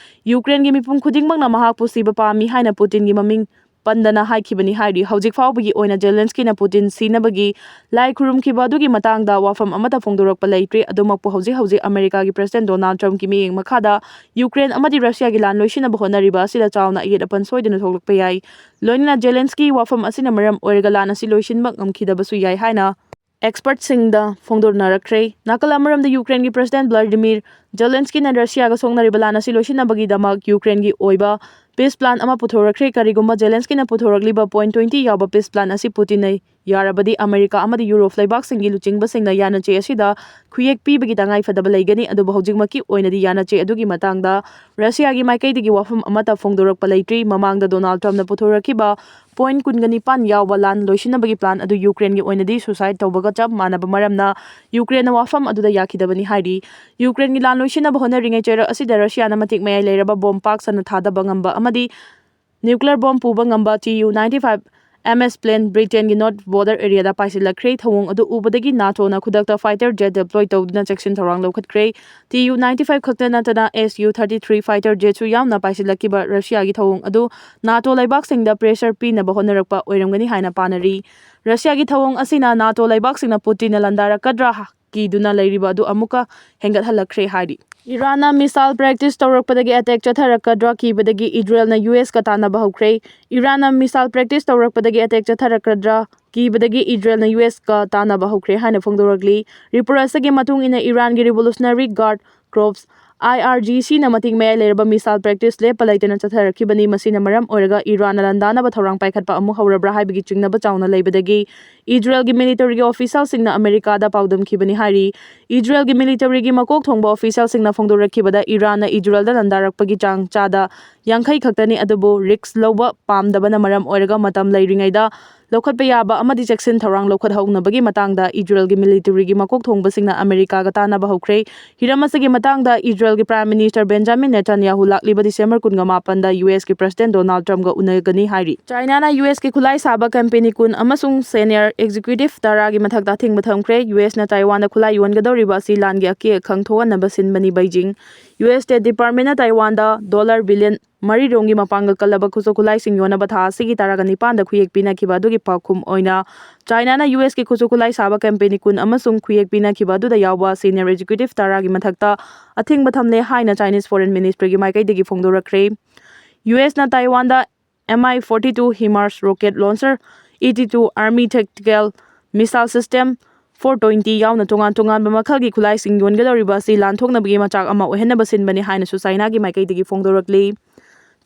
ꯌꯨꯀ꯭ꯔꯦꯟꯒꯤ ꯃꯤꯄꯨꯝ ꯈꯨꯗꯤꯡꯃꯛꯅ ꯃꯍꯥꯛꯄꯨ ꯁꯤꯕ ꯄꯥꯝꯃꯤ ꯍꯥꯏꯅ ꯄꯨꯇꯤꯟꯒꯤ ꯃꯃꯤꯡ ꯄꯟꯗꯅ ꯍꯥꯏꯈꯤꯕꯅꯤ ꯍꯥꯏꯔꯤ꯫ ꯍꯧꯖꯤꯛ ꯐꯥꯎꯕꯒꯤ ꯑꯣꯏꯅ ꯖꯦꯂꯦꯟꯁꯀꯤꯅ ꯄꯨꯇꯤꯟ ꯁꯤꯅꯕꯒꯤ ꯂꯥꯏ ꯈꯨꯔꯨꯝꯈꯤꯕ ꯑꯗꯨꯒꯤ ꯃꯇꯥꯡꯗ ꯋꯥꯐꯝ ꯑꯃꯠꯇ ꯐꯣꯡꯗꯣꯔꯛꯄ ꯂꯩꯇ꯭ꯔꯤ꯫ ꯑꯗꯨꯃꯛꯄꯨ ꯍꯧꯖꯤꯛ ꯍꯧꯖꯤꯛ ꯑꯃꯦꯔꯤꯀꯥꯒꯤ ꯄ꯭ꯔꯦꯁꯤꯗꯦꯟ ꯗꯣꯅꯥꯜꯗ ꯇ꯭ꯔꯝꯞꯀꯤ ꯃꯤꯠꯌꯦꯡ ꯃꯈꯥꯗ ꯌꯨꯀ꯭ꯔꯦꯟ ꯑꯃꯗꯤ ꯔꯁꯤꯌꯥꯒꯤ ꯂꯥꯟ ꯂꯣꯏꯁꯤꯟꯅꯕ ꯍꯣꯠꯅꯔꯤꯕ ꯑꯁꯤꯗ ꯆꯥꯎꯅ ꯑꯌꯦꯠ ꯑꯄꯟ ꯁꯣꯏꯗꯅ ꯊꯣꯛꯂꯛꯄ ꯌꯥꯏ꯫ ꯂꯣꯏꯅꯅ ꯖꯦꯂꯦꯟꯁꯀꯤ ꯋꯥꯐꯝ ꯑꯁꯤꯅ ꯃꯔꯝ ꯑꯣꯏꯔꯒ ꯂꯥꯟ ꯑꯁꯤ ꯂꯣꯏꯁꯤꯟꯕ ꯉꯝꯈꯤꯗꯕꯁꯨ ꯌꯥꯏ ꯍꯥꯏꯅ ꯑꯦꯛꯁꯄꯔꯠꯁꯤꯡꯗ ꯐꯣꯡꯗꯣꯛꯅꯔꯛꯈ꯭ꯔꯦ꯫ ꯅꯥꯀꯜ ꯑꯃꯔꯣꯝꯗ ꯌꯨꯀ꯭ꯔꯦꯟꯒꯤ ꯄ꯭ꯔꯦꯁꯤꯗꯦꯟ ꯚ꯭ꯂꯥꯗꯤꯃꯤꯔ ꯖꯦꯂꯦꯟꯁꯀꯤꯅ ꯔꯁꯤꯌꯥꯒ ꯁꯣꯛꯅꯔꯤꯕ ꯂꯥꯟ ꯑꯁꯤ ꯂꯣꯏꯁꯤꯟꯅꯕꯒꯤꯗꯃꯛ ꯌꯨꯀ꯭ꯔꯦꯟꯒꯤ ꯑꯣꯏꯕ ꯄꯤꯁ ꯄ꯭ꯂꯥꯟ ꯑꯃ ꯄꯨꯊꯣꯔꯛꯈ꯭ꯔꯦ꯫ ꯀꯔꯤꯒꯨꯝꯕ ꯖꯦꯂꯦꯟꯁꯀꯤꯅ ꯄꯨꯊꯣꯔꯛꯂꯤꯕ ꯄꯣꯏꯟꯠ ꯇ꯭ꯋꯦꯟꯇꯤ ꯌꯥꯎꯕ ꯄꯤꯁ ꯄ꯭ꯂꯥꯟ ꯑꯁꯤ ꯄꯨꯇꯤꯟꯅ ꯌꯥꯔꯕꯗꯤ ꯑꯃꯦꯔꯤꯀꯥ ꯑꯃꯗꯤ ꯌꯨꯔꯣꯞ ꯂꯩꯕꯥꯛꯁꯤꯡꯒꯤ ꯂꯨꯆꯤꯡꯕꯁꯤꯡꯅ ꯌꯥꯅꯆꯦ ꯑꯁꯤꯗ ꯈꯨꯌꯦꯛ ꯄꯤꯕꯒꯤ ꯇꯉꯥꯏꯐꯗꯕ ꯂꯩꯒꯅꯤ꯫ ꯑꯗꯨꯕꯨ ꯍꯧꯖꯤꯛꯃꯛꯀꯤ ꯑꯣꯏꯅꯗꯤ ꯌꯥꯅꯆꯦ ꯑꯗꯨꯒꯤ ꯃꯇꯥꯡꯗ ꯔꯁꯤꯌꯥꯒꯤ ꯃꯥꯏꯀꯩꯗꯒꯤ ꯋꯥꯐꯝ ꯑꯃꯠꯇ ꯐꯣꯡꯗꯣꯔꯛꯄ ꯂꯩꯇ꯭ꯔꯤ꯫ ꯃꯃꯥꯡꯗ ꯗꯣꯅꯥꯜꯗ ꯇ꯭ꯔꯝꯞꯅ ꯄꯨꯊꯣꯔꯛꯈꯤꯕ ꯄꯣꯏꯟꯠ ꯀꯨꯟꯒ ꯅꯤꯄꯥꯟ ꯌꯥꯎꯕ ꯂꯥꯟ ꯂꯣꯏꯁꯤꯟꯅꯕꯒꯤ ꯄ꯭ꯂꯥꯟ ꯑꯗꯨ ꯌꯨꯀ꯭ꯔꯦꯟꯒꯤ ꯑꯣꯏꯅꯗꯤ ꯁꯨꯁꯥꯏꯗ ꯇꯧꯕꯒ ꯆꯞ ꯃꯥꯟꯅꯕ ꯃꯔꯝꯅ ꯌꯨꯀ꯭ꯔꯦꯟꯅ ꯋꯥꯐꯝ ꯑꯗꯨꯗ ꯌꯥꯈꯤꯗꯕꯅꯤ ꯍꯥꯏꯔꯤ꯫ ꯌꯨꯀ꯭ꯔꯦꯟꯒꯤ ꯂꯥꯟ ꯂꯣꯏꯁꯤꯟꯅꯕ ꯍꯣꯠꯅꯔꯤꯉꯩ ꯆꯩꯔꯛ ꯑꯁꯤꯗ ꯔꯁꯤꯌꯥꯅ ꯃꯇꯤꯛ ꯃꯌꯥꯏ ꯂꯩꯔꯕ ꯕꯣꯝ ꯄꯥꯛ ꯁꯟꯅ ꯊꯥꯗꯕ ꯉꯝꯕ ꯑꯃꯗꯤ ꯅ꯭ꯌꯨꯀ꯭ꯂꯤꯌꯔ ꯕꯣꯝ ꯄꯨꯕ ꯉꯝꯕ T U ninety five M S plane ꯕ꯭ꯔꯤꯇꯦꯟꯒꯤ ꯅꯣꯔꯠ ꯕꯣꯔꯗꯔ ꯑꯦꯔꯤꯌꯥꯗ ꯄꯥꯏꯁꯤꯜꯂꯛꯈ꯭ꯔꯦ꯫ ꯊꯧꯑꯣꯡ ꯑꯗꯨ ꯎꯕꯗꯒꯤ ꯅꯥꯇꯣꯅ ꯈꯨꯗꯛꯇ ꯐꯥꯏꯇꯔ ꯖꯦꯠ ꯗꯦꯄ꯭ꯂꯣꯏ ꯇꯧꯗꯨꯅ ꯆꯦꯛꯁꯤꯟ ꯊꯧꯔꯥꯡ ꯂꯧꯈꯠꯈ꯭ꯔꯦ꯫ ꯇꯤ ꯌꯨ ꯅꯥꯏꯟꯇꯤ ꯐꯥꯏꯚ ꯈꯛꯇ ꯅꯠꯇꯅ S U thirty three fighter ꯖꯦꯠꯁꯨ ꯌꯥꯎꯅ ꯄꯥꯏꯁꯤꯜꯂꯛꯈꯤꯕ ꯔꯁꯤꯌꯥꯒꯤ ꯊꯧꯑꯣꯡ ꯑꯗꯨ ꯅꯥꯇꯣ ꯂꯩꯕꯥꯛꯁꯤꯡꯗ ꯄ꯭ꯔꯦꯁꯔ ꯄꯤꯅꯕ ꯍꯣꯠꯅꯔꯛꯄ ꯑꯣꯏꯔꯝꯒꯅꯤ ꯍꯥꯏꯅ ꯄꯥꯅꯔꯤ꯫ ꯔꯁꯤꯌꯥꯒꯤ ꯊꯧꯑꯣꯡ ꯑꯁꯤꯅ ꯅꯥꯇꯣ ꯂꯩꯕꯥꯛꯁꯤꯡꯅ ꯄꯨꯇꯤꯟꯅ ꯂꯥꯟꯗꯥꯔꯛꯀꯗ꯭ꯔꯥ ꯀꯤꯗꯨꯅ ꯂꯩꯔꯤꯕ ꯑꯗꯨ ꯑꯃꯨꯛꯀ ꯍꯦꯟꯒꯠꯍꯜꯂꯛꯈ꯭ꯔꯦ ꯍꯥꯏꯔꯤ꯫ ꯏꯔꯥꯟꯅ ꯃꯤꯁꯥꯏꯜ ꯄ꯭ꯔꯦꯛꯇꯤꯁ ꯇꯧꯔꯛꯄꯗꯒꯤ ꯑꯦꯇꯦꯛ ꯆꯠꯊꯔꯛꯀꯗ꯭ꯔꯥ ꯀꯤꯕꯗꯒꯤ ꯏꯖꯔꯦꯜꯅ ꯌꯨ ꯑꯦꯁꯀ ꯇꯥꯟꯅꯕ ꯍꯧꯈ꯭ꯔꯦ꯫ ꯏꯔꯥꯟꯅ ꯃꯤꯁꯥꯏꯜ ꯄ꯭ꯔꯦꯛꯇꯤꯁ ꯇꯧꯔꯛꯄꯗꯒꯤ ꯑꯦꯇꯦꯛ ꯆꯠꯊꯔꯛꯀꯗ꯭ꯔꯥ ꯀꯤꯕꯗꯒꯤ ꯏꯖꯔꯦꯜꯅ ꯌꯨ ꯑꯦꯁꯀ ꯇꯥꯟꯅꯕ ꯍꯧꯈ꯭ꯔꯦ ꯍꯥꯏꯅ ꯐꯣꯡꯗꯣꯔꯛꯂꯤ꯫ ꯔꯤꯄꯣꯔꯠ ꯑꯁꯤꯒꯤ ꯃꯇꯨꯡ ꯏꯟꯅ ꯏꯔꯥꯟꯒꯤ revolutionary guard corps, I R G ꯁꯤꯅ ꯃꯇꯤꯛ ꯃꯌꯥꯏ ꯂꯩꯔꯕ ꯃꯤꯁꯥꯏꯜ ꯄ꯭ꯔꯦꯛꯇꯤꯁ ꯂꯦꯞꯄ ꯂꯩꯇꯅ ꯆꯠꯊꯔꯛꯈꯤꯕꯅꯤ꯫ ꯃꯁꯤꯅ ꯃꯔꯝ ꯑꯣꯏꯔꯒ ꯏꯔꯥꯟꯅ ꯂꯥꯟꯗꯥꯅꯕ ꯊꯧꯔꯥꯡ ꯄꯥꯏꯈꯠꯄ ꯑꯃꯨꯛ ꯍꯧꯔꯕ꯭ꯔꯥ ꯍꯥꯏꯕꯒꯤ ꯆꯤꯡꯅꯕ ꯆꯥꯎꯅ ꯂꯩꯕꯗꯒꯤ ꯏꯖꯔꯦꯜꯒꯤ ꯃꯤꯂꯤꯇꯔꯤꯒꯤ ꯑꯣꯐꯤꯁꯤꯌꯦꯜꯁꯤꯡꯅ ꯑꯃꯦꯔꯤꯀꯥꯗ ꯄꯥꯎꯗꯝꯈꯤꯕꯅꯤ ꯍꯥꯏꯔꯤ꯫ ꯏꯖꯔꯦꯜꯒꯤ ꯃꯤꯂꯤꯇꯔꯤꯒꯤ ꯃꯀꯣꯛ ꯊꯣꯡꯕ ꯑꯣꯐꯤꯁꯤꯌꯦꯜꯁꯤꯡꯅ ꯐꯣꯡꯗꯣꯔꯛꯈꯤꯕꯗ ꯏꯔꯥꯟꯅ ꯏꯖꯔꯦꯜꯗ ꯂꯥꯟꯗꯥꯔꯛꯄꯒꯤ ꯆꯥꯡ ꯆꯥꯗ ꯌꯥꯡꯈꯩ ꯈꯛꯇꯅꯤ, ꯑꯗꯨꯕꯨ ꯔꯤꯁ꯭ꯛ ꯂꯧꯕ ꯄꯥꯝꯗꯕꯅ ꯃꯔꯝ ꯑꯣꯏꯔꯒ ꯃꯇꯝ ꯂꯩꯔꯤꯉꯩꯗ ꯂꯧꯈꯠꯄ ꯌꯥꯕ ꯑꯃꯗꯤ ꯆꯦꯛꯁꯤꯟ ꯊꯧꯔꯥꯡ ꯂꯧꯈꯠꯍꯧꯅꯕꯒꯤ ꯃꯇꯥꯡꯗ ꯏꯖꯔꯦꯜꯒꯤ ꯃꯤꯂꯤꯇꯔꯤꯒꯤ ꯃꯀꯣꯛ ꯊꯣꯡꯕꯁꯤꯡꯅ ꯑꯃꯦꯔꯤꯀꯥꯒ ꯇꯥꯟꯅꯕ ꯍꯧꯈ꯭ꯔꯦ꯫ ꯍꯤꯔꯝ ꯑꯁꯤꯒꯤ ꯃꯇꯥꯡꯗ ꯏꯖꯔꯦꯜꯒꯤ Prime Minister Benjamin Netanyahu ꯂꯥꯛꯂꯤꯕ ꯗꯤꯁꯦꯝꯕꯔ ꯀꯨꯟꯒ ꯃꯥꯄꯟꯗ ꯌꯨ ꯑꯦꯁꯀꯤ President Donald Trumpꯀ ꯎꯅꯒꯅꯤ ꯍꯥꯏꯔꯤ꯫ ꯆꯥꯏꯅꯥꯅ ꯌꯨ ꯑꯦꯁꯀꯤ ꯈꯨꯠꯂꯥꯏ ꯁꯥꯕ company ꯀꯨꯟ ꯑꯃꯁꯨꯡ senior executive ꯇꯔꯥꯒꯤ ꯃꯊꯛꯇ ꯑꯊꯤꯡꯕ ꯊꯝꯈ꯭ꯔꯦ꯫ ꯌꯨ ꯑꯦꯁꯅ ꯇꯥꯏꯋꯥꯟꯗ ꯈꯨꯠꯂꯥꯏ ꯌꯣꯟꯒꯗꯧꯔꯤꯕ ꯑꯁꯤ ꯂꯥꯟꯒꯤ ꯑꯀꯤ ꯑꯈꯪ ꯊꯣꯛꯍꯟꯅꯕ ꯁꯤꯟꯕꯅꯤ꯫ ꯕꯩꯖꯤꯡ, ꯌꯨ ꯑꯦꯁ State Departmentꯅ ꯇꯥꯏꯋꯥꯟꯗ dollar billion ꯃꯔꯤꯔꯣꯝꯒꯤ ꯃꯄꯥꯡꯒꯜ ꯀꯜꯂꯕ ꯈꯨꯠꯁꯨ ꯈꯨꯠꯂꯥꯏꯁꯤꯡ ꯌꯣꯟꯅꯕ ꯊꯥ ꯑꯁꯤꯒꯤ ꯇꯔꯥꯒ ꯅꯤꯄꯥꯟꯗ ꯈꯨꯌꯦꯛ ꯄꯤꯅꯈꯤꯕ ꯑꯗꯨꯒꯤ ꯄꯥꯎꯈꯨꯝ ꯑꯣꯏꯅ ꯆꯥꯏꯅꯥꯅ ꯌꯨ ꯑꯦꯁꯀꯤ ꯈꯨꯠꯁꯨ ꯈꯨꯠꯂꯥꯏ ꯁꯥꯕ company ꯀꯨꯟ ꯑꯃꯁꯨꯡ ꯈꯨꯌꯦꯛ ꯄꯤꯅꯈꯤꯕ ꯑꯗꯨꯗ ꯌꯥꯎꯕ senior executive ꯇꯔꯥꯒꯤ ꯃꯊꯛꯇ ꯑꯊꯤꯡꯕ ꯊꯝꯂꯦ ꯍꯥꯏꯅ Chinese Foreign Ministryꯒꯤ ꯃꯥꯏꯀꯩꯗꯒꯤ ꯐꯣꯡꯗꯣꯔꯛꯈ꯭ꯔꯦ꯫ ꯌꯨ ꯑꯦꯁꯅ ꯇꯥꯏꯋꯥꯟꯗ M I forty two HIMARS rocket launcher, eighty two Army tactical missile system, four twenty ꯌꯥꯎꯅ ꯇꯣꯉꯥꯟ ꯇꯣꯉꯥꯟꯕ ꯃꯈꯜꯒꯤ ꯈꯨꯠꯂꯥꯏꯁꯤꯡ ꯌꯣꯟꯒꯗꯧꯔꯤꯕ ꯑꯁꯤ ꯂꯥꯟꯊꯣꯛꯅꯕꯒꯤ ꯃꯆꯥꯛ ꯑꯃ ꯑꯣꯏꯍꯟꯅꯕ ꯁꯤꯟꯕꯅꯤ ꯍꯥꯏꯅꯁꯨ ꯆꯥꯏꯅꯥꯒꯤ ꯃꯥꯏꯀꯩꯗꯒꯤ ꯐꯣꯡꯗꯣꯔꯛꯂꯤ꯫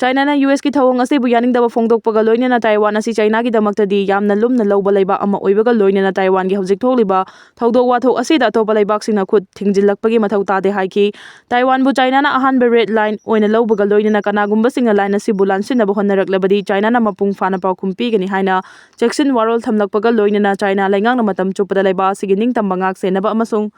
ꯆꯥꯏꯅꯥꯅ ꯌꯨ ꯑꯦꯁꯀꯤ ꯊꯧꯑꯣꯡ ꯑꯁꯤꯕꯨ ꯌꯥꯅꯤꯡꯗꯕ ꯐꯣꯡꯗꯣꯛꯄꯒ ꯂꯣꯏꯅꯅ ꯇꯥꯏꯋꯥꯟ ꯑꯁꯤ ꯆꯥꯏꯅꯥꯒꯤꯗꯃꯛꯇꯗꯤ ꯌꯥꯝꯅ ꯂꯨꯝꯅ ꯂꯧꯕ ꯂꯩꯕꯥꯛ ꯑꯃ ꯑꯣꯏꯕꯒ ꯂꯣꯏꯅꯅ ꯇꯥꯏꯋꯥꯟꯒꯤ ꯍꯧꯖꯤꯛ ꯊꯣꯛꯂꯤꯕ ꯊꯧꯗꯣꯛ ꯋꯥꯊꯣꯛ ꯑꯁꯤꯗ ꯑꯇꯣꯞꯄ ꯂꯩꯕꯥꯛꯁꯤꯡꯅ ꯈꯨꯠ ꯊꯤꯡꯖꯤꯜꯂꯛꯄꯒꯤ ꯃꯊꯧ ꯇꯥꯗꯦ ꯍꯥꯏꯈꯤ꯫ ꯇꯥꯏꯋꯥꯟꯕꯨ ꯆꯥꯏꯅꯥꯅ ꯑꯍꯥꯟꯕ red line ꯑꯣꯏꯅ ꯂꯧꯕꯒ ꯂꯣꯏꯅꯅ ꯀꯅꯥꯒꯨꯝꯕꯁꯤꯡꯅ line ꯑꯁꯤꯕꯨ ꯂꯥꯟꯁꯤꯟꯅꯕ ꯍꯣꯠꯅꯔꯛꯂꯕꯗꯤ ꯆꯥꯏꯅꯥꯅ ꯃꯄꯨꯡ ꯐꯥꯅ ꯄꯥꯎꯈꯨꯝ ꯄꯤꯒꯅꯤ ꯍꯥꯏꯅ ꯆꯦꯛꯁꯤꯟ ꯋꯥꯔꯣꯜ ꯊꯝꯂꯛꯄꯒ ꯂꯣꯏꯅꯅ ꯆꯥꯏꯅꯥ ꯂꯩꯉꯥꯛꯅ ꯃꯇꯝ ꯆꯨꯞꯄꯗ ꯂꯩꯕꯥꯛ ꯑꯁꯤꯒꯤ ꯅꯤꯡꯇꯝꯕ ꯉꯥꯛ ꯁꯦꯟꯅꯕ ꯑꯃꯁꯨꯡ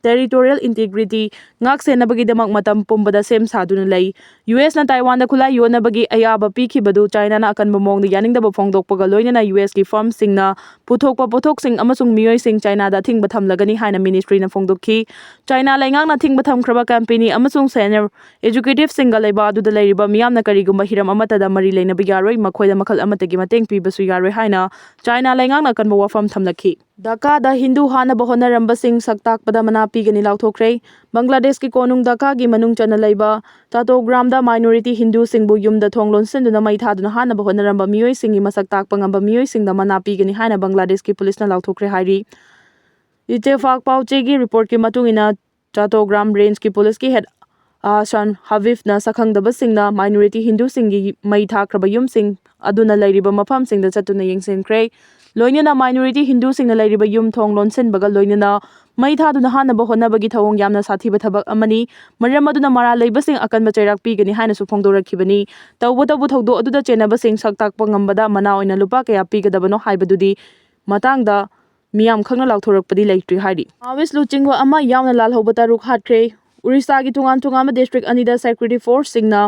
territorial integrity ꯉꯥꯛ ꯁꯦꯟꯅꯕꯒꯤꯗꯃꯛ ꯃꯇꯝ ꯄꯨꯝꯕꯗ ꯁꯦꯝ ꯁꯥꯗꯨꯅ ꯂꯩ꯫ ꯌꯨ ꯑꯦꯁꯅ ꯇꯥꯏꯋꯥꯟꯗ ꯈꯨꯠꯂꯥꯏ ꯌꯣꯟꯅꯕꯒꯤ ꯑꯌꯥꯕ ꯄꯤꯈꯤꯕꯗꯨ ꯆꯥꯏꯅꯥꯅ ꯑꯀꯟꯕ ꯃꯑꯣꯡꯗ ꯌꯥꯅꯤꯡꯗꯕ ꯐꯣꯡꯗꯣꯛꯄꯒ ꯂꯣꯏꯅꯅ ꯌꯨ ꯑꯦꯁꯀꯤ firmꯁꯤꯡꯅ ꯄꯨꯊꯣꯛꯄ ꯄꯣꯠꯊꯣꯛꯁꯤꯡ ꯑꯃꯁꯨꯡ ꯃꯤꯑꯣꯏꯁꯤꯡ ꯆꯥꯏꯅꯥꯗ ꯑꯊꯤꯡꯕ ꯊꯝꯂꯒꯅꯤ ꯍꯥꯏꯅ ministryꯅ ꯐꯣꯡꯗꯣꯛꯈꯤ꯫ ꯆꯥꯏꯅꯥ ꯂꯩꯉꯥꯛꯅ ꯑꯊꯤꯡꯕ ꯊꯝꯈ꯭ꯔꯕ company ꯑꯃꯁꯨꯡ senior executiveꯁꯤꯡꯒ ꯂꯩꯕ ꯑꯗꯨꯗ ꯂꯩꯔꯤꯕ ꯃꯤꯌꯥꯝꯅ ꯀꯔꯤꯒꯨꯝꯕ ꯍꯤꯔꯝ ꯑꯃꯠꯇꯗ ꯃꯔꯤ ꯂꯩꯅꯕ ꯌꯥꯔꯣꯏ, ꯃꯈꯣꯏꯗ ꯃꯈꯜ ꯑꯃꯠꯇꯒꯤ ꯃꯇꯦꯡ ꯄꯤꯕꯁꯨ ꯌꯥꯔꯣꯏ ꯍꯥꯏꯅ ꯆꯥꯏꯅꯥ ꯂꯩꯉꯥꯛꯅ ꯑꯀꯟꯕ ꯋꯥꯐꯝ ꯊꯝꯂꯛꯈꯤ꯫ ꯙꯥꯀꯥꯗ ꯍꯤꯟꯗꯨ ꯍꯥꯠꯅꯕ ꯍꯣꯠꯅꯔꯝꯕꯁꯤꯡ ꯁꯛ ꯇꯥꯛꯄꯗ ꯃꯅꯥ ꯄꯤꯒꯅꯤ ꯂꯥꯎꯊꯣꯛꯈ꯭ꯔꯦ꯫ ꯕꯪꯒ꯭ꯂꯥꯗꯦꯁꯀꯤ ꯀꯣꯅꯨꯡ ꯙꯥꯀꯥꯒꯤ ꯃꯅꯨꯡ ꯆꯟꯅ ꯂꯩꯕ ꯆꯥꯇꯣꯒ꯭ꯔꯥꯝꯗ minority ꯍꯤꯟꯗꯨꯁꯤꯡꯕꯨ ꯌꯨꯝꯗ ꯊꯣꯡ ꯂꯣꯟꯁꯤꯟꯗꯨꯅ ꯃꯩ ꯊꯥꯗꯨꯅ ꯍꯥꯠꯅꯕ ꯍꯣꯠꯅꯔꯝꯕ ꯃꯤꯑꯣꯏꯁꯤꯡꯒꯤ ꯃꯁꯛ ꯇꯥꯛꯄ ꯉꯝꯕ ꯃꯤꯑꯣꯏꯁꯤꯡꯗ ꯃꯅꯥ ꯄꯤꯒꯅꯤ ꯍꯥꯏꯅ ꯕꯪꯒ꯭ꯂꯥꯗꯦꯁꯀꯤ ꯄꯨꯂꯤꯁꯅ ꯂꯥꯎꯊꯣꯛꯈ꯭ꯔꯦ ꯍꯥꯏꯔꯤ꯫ ꯏꯇꯦꯐꯥꯛ ꯄꯥꯎꯆꯦꯒꯤ reportꯀꯤ ꯃꯇꯨꯡ ꯏꯟꯅ, ꯆꯥꯇꯣꯒ꯭ꯔꯥꯝ rangeꯀꯤ ꯄꯨꯂꯤꯁꯀꯤ head ꯑꯍꯁꯥꯟ ꯍꯕꯤꯕꯅ ꯁꯛꯈꯪꯗꯕꯁꯤꯡꯅ minority ꯍꯤꯟꯗꯨꯁꯤꯡꯒꯤ ꯃꯩ ꯊꯥꯈ꯭ꯔꯕ ꯌꯨꯝꯁꯤꯡ ꯑꯗꯨꯅ ꯂꯩꯔꯤꯕ ꯃꯐꯝꯁꯤꯡꯗ ꯆꯠꯇꯨꯅ ꯌꯦꯡꯁꯤꯟꯈ꯭ꯔꯦ꯫ ꯂꯣꯏꯅꯅ minority ꯍꯤꯟꯗꯨꯁꯤꯡꯅ ꯂꯩꯔꯤꯕ ꯌꯨꯝ ꯊꯣꯡ ꯂꯣꯟꯁꯤꯟꯕꯒ ꯂꯣꯏꯅꯅ ꯃꯩ ꯊꯥꯗꯨꯅ ꯍꯥꯠꯅꯕ ꯍꯣꯠꯅꯕꯒꯤ ꯊꯧꯑꯣꯡ ꯌꯥꯝꯅ ꯁꯥꯊꯤꯕ ꯊꯕꯛ ꯑꯃꯅꯤ꯫ ꯃꯔꯝ ꯑꯗꯨꯅ ꯃꯔꯥꯜ ꯂꯩꯕꯁꯤꯡ ꯑꯀꯟꯕ ꯆꯩꯔꯥꯛ ꯄꯤꯒꯅꯤ ꯍꯥꯏꯅꯁꯨ ꯐꯣꯡꯗꯣꯔꯛꯈꯤꯕꯅꯤ꯫ ꯇꯧꯕꯇꯕꯨ ꯊꯧꯗꯣꯛ ꯑꯗꯨꯗ ꯆꯦꯟꯅꯕꯁꯤꯡ ꯁꯛ ꯇꯥꯛꯄ ꯉꯝꯕꯗ ꯃꯅꯥ ꯑꯣꯏꯅ ꯂꯨꯄꯥ ꯀꯌꯥ ꯄꯤꯒꯗꯕꯅꯣ ꯍꯥꯏꯕꯗꯨꯗꯤ ꯃꯇꯥꯡꯗ ꯃꯤꯌꯥꯝ ꯈꯪꯅ ꯂꯥꯎꯊꯣꯔꯛꯄꯗꯤ ꯂꯩꯇ꯭ꯔꯤ ꯍꯥꯏꯔꯤ꯫ ꯃꯥꯑꯣꯏꯁ ꯂꯨꯆꯤꯡꯕ ꯑꯃ ꯌꯥꯎꯅ ꯂꯥꯜꯍꯧꯕ ꯇꯔꯨꯛ ꯍꯥꯠꯈ꯭ꯔꯦ꯫ ꯎꯔꯤꯁꯥꯒꯤ ꯇꯣꯉꯥꯟ ꯇꯣꯉꯥꯟꯕ ꯗꯤꯁꯇ꯭ꯔꯤꯛ ꯑꯅꯤꯗ ꯁꯦꯀ꯭ꯌꯨꯔꯤꯇꯤ ꯐꯣꯔꯁꯁꯤꯡꯅ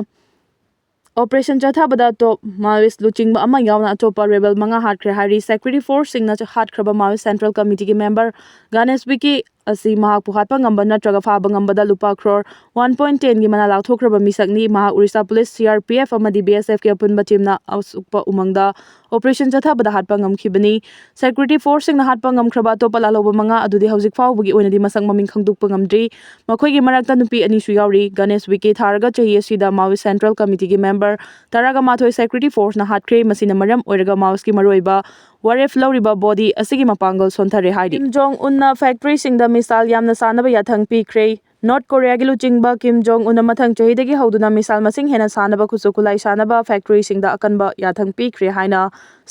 ꯑꯣꯄꯔꯦꯁꯟ ꯆꯠꯊꯕꯗ ꯇꯣꯞ ꯃꯥꯑꯣꯏꯁ ꯂꯨꯆꯤꯡꯕ ꯑꯃ ꯌꯥꯎꯅ ꯑꯇꯣꯞꯄ ꯔꯦꯕꯦꯜ ꯃꯉꯥ ꯍꯥꯠꯈ꯭ꯔꯦ ꯍꯥꯏꯔꯤ꯫ ꯁꯦꯀ꯭ꯌꯨꯔꯤꯇꯤ ꯐꯣꯔꯁꯁꯤꯡꯅ ꯍꯥꯠꯈ꯭ꯔꯕ ꯃꯥꯑꯣꯏꯁ ꯁꯦꯟꯇ꯭ꯔꯦꯜ ꯀꯃꯤꯇꯤꯒꯤ ꯃꯦꯝꯕꯔ ꯒꯥꯅꯦꯁ ꯋꯤꯀꯤ ꯑꯁꯤ ꯃꯍꯥꯛꯄꯨ ꯍꯥꯠꯄ ꯉꯝꯕ ꯅꯠꯇ꯭ꯔꯒ ꯐꯥꯕ ꯉꯝꯕꯗ ꯂꯨꯄꯥ ꯀ꯭ꯔꯣꯔ ꯋꯥꯟ ꯄꯣꯏꯟ ꯇꯦꯟꯒꯤ ꯃꯅꯥ ꯂꯥꯎꯊꯣꯛꯈ꯭ꯔꯕ ꯃꯤꯁꯛꯅꯤ꯫ ꯃꯍꯥꯛ Orissa police, C R P F ꯑꯃꯗꯤ ꯕꯤ ꯑꯦꯁ ꯑꯦꯐꯀꯤ ꯑꯄꯨꯟꯕ ꯇꯤꯝꯅ ꯑꯁꯨꯛꯄ ꯎꯃꯪꯗ ꯑꯣꯄꯔꯦꯁꯟ ꯆꯠꯊꯕꯗ ꯍꯥꯠꯄ ꯉꯝꯈꯤꯕꯅꯤ꯫ ꯁꯦꯀ꯭ꯌꯨꯔꯤꯇꯤ ꯐꯣꯔꯁꯁꯤꯡꯅ ꯍꯥꯠꯄ ꯉꯝꯈ꯭ꯔꯕ ꯑꯇꯣꯞꯄ ꯂꯥꯜꯍꯧꯕ ꯃꯉꯥ ꯑꯗꯨꯗꯤ ꯍꯧꯖꯤꯛ ꯐꯥꯎꯕꯒꯤ ꯑꯣꯏꯅꯗꯤ ꯃꯁꯛ ꯃꯃꯤꯡ ꯈꯪꯗꯣꯛꯄ ꯉꯝꯗ꯭ꯔꯤ꯫ ꯃꯈꯣꯏꯒꯤ ꯃꯔꯛꯇ ꯅꯨꯄꯤ ꯑꯅꯤꯁꯨ ꯌꯥꯎꯔꯤ꯫ ꯒꯥꯅꯦꯁ ꯋꯤꯀꯤ ꯊꯥꯔꯒ ꯆꯍꯤ ꯑꯁꯤꯗ ꯃꯥꯑꯣꯏꯁ ꯁꯦꯟꯇ꯭ꯔꯦꯜ ꯀꯃꯤꯇꯤꯒꯤ ꯃꯦꯝꯕꯔ ꯇꯔꯥꯒ ꯃꯥꯊꯣꯏ ꯁꯦꯀ꯭ꯌꯨꯔꯤꯇꯤ ꯐꯣꯔꯁꯅ ꯍꯥꯠꯈ꯭ꯔꯦ꯫ ꯃꯁꯤꯅ ꯃꯔꯝ ꯑꯣꯏꯔꯒ ꯃꯥꯑꯣꯏꯁꯀꯤ ꯃꯔꯨꯑꯣꯏꯕ ꯋꯥꯔꯦꯞ ꯂꯧꯔꯤꯕ ꯕꯣꯗꯤ ꯑꯁꯤꯒꯤ ꯃꯄꯥꯡꯒꯜ ꯁꯣꯟꯊꯔꯦ ꯍꯥꯏꯔꯤ꯫ ꯀꯤꯝ ꯖꯣꯡ ꯎꯟꯅ ꯐꯦꯛꯇ꯭ꯔꯤꯁꯤꯡꯗ ꯃꯤꯁꯥꯏꯜ ꯌꯥꯝꯅ ꯁꯥꯟꯅꯕ ꯌꯥꯊꯪ ꯄꯤꯈ꯭ꯔꯦ꯫ ꯅꯣꯔꯠ ꯀꯣꯔꯤꯌꯥꯒꯤ ꯂꯨꯆꯤꯡꯕ ꯀꯤꯝ ꯖꯣꯡ ꯎꯟꯅ ꯃꯊꯪ ꯆꯍꯤꯗꯒꯤ ꯍꯧꯗꯨꯅ ꯃꯤꯁꯥꯏꯜ ꯃꯁꯤꯡ ꯍꯦꯟꯅ ꯁꯥꯟꯅꯕ ꯈꯨꯠꯁꯨ ꯈꯨꯠꯂꯥꯏ ꯁꯥꯟꯅꯕ ꯐꯦꯛꯇ꯭ꯔꯤꯁꯤꯡꯗ ꯑꯀꯟꯕ ꯌꯥꯊꯪ ꯄꯤꯈ꯭ꯔꯦ ꯍꯥꯏꯅ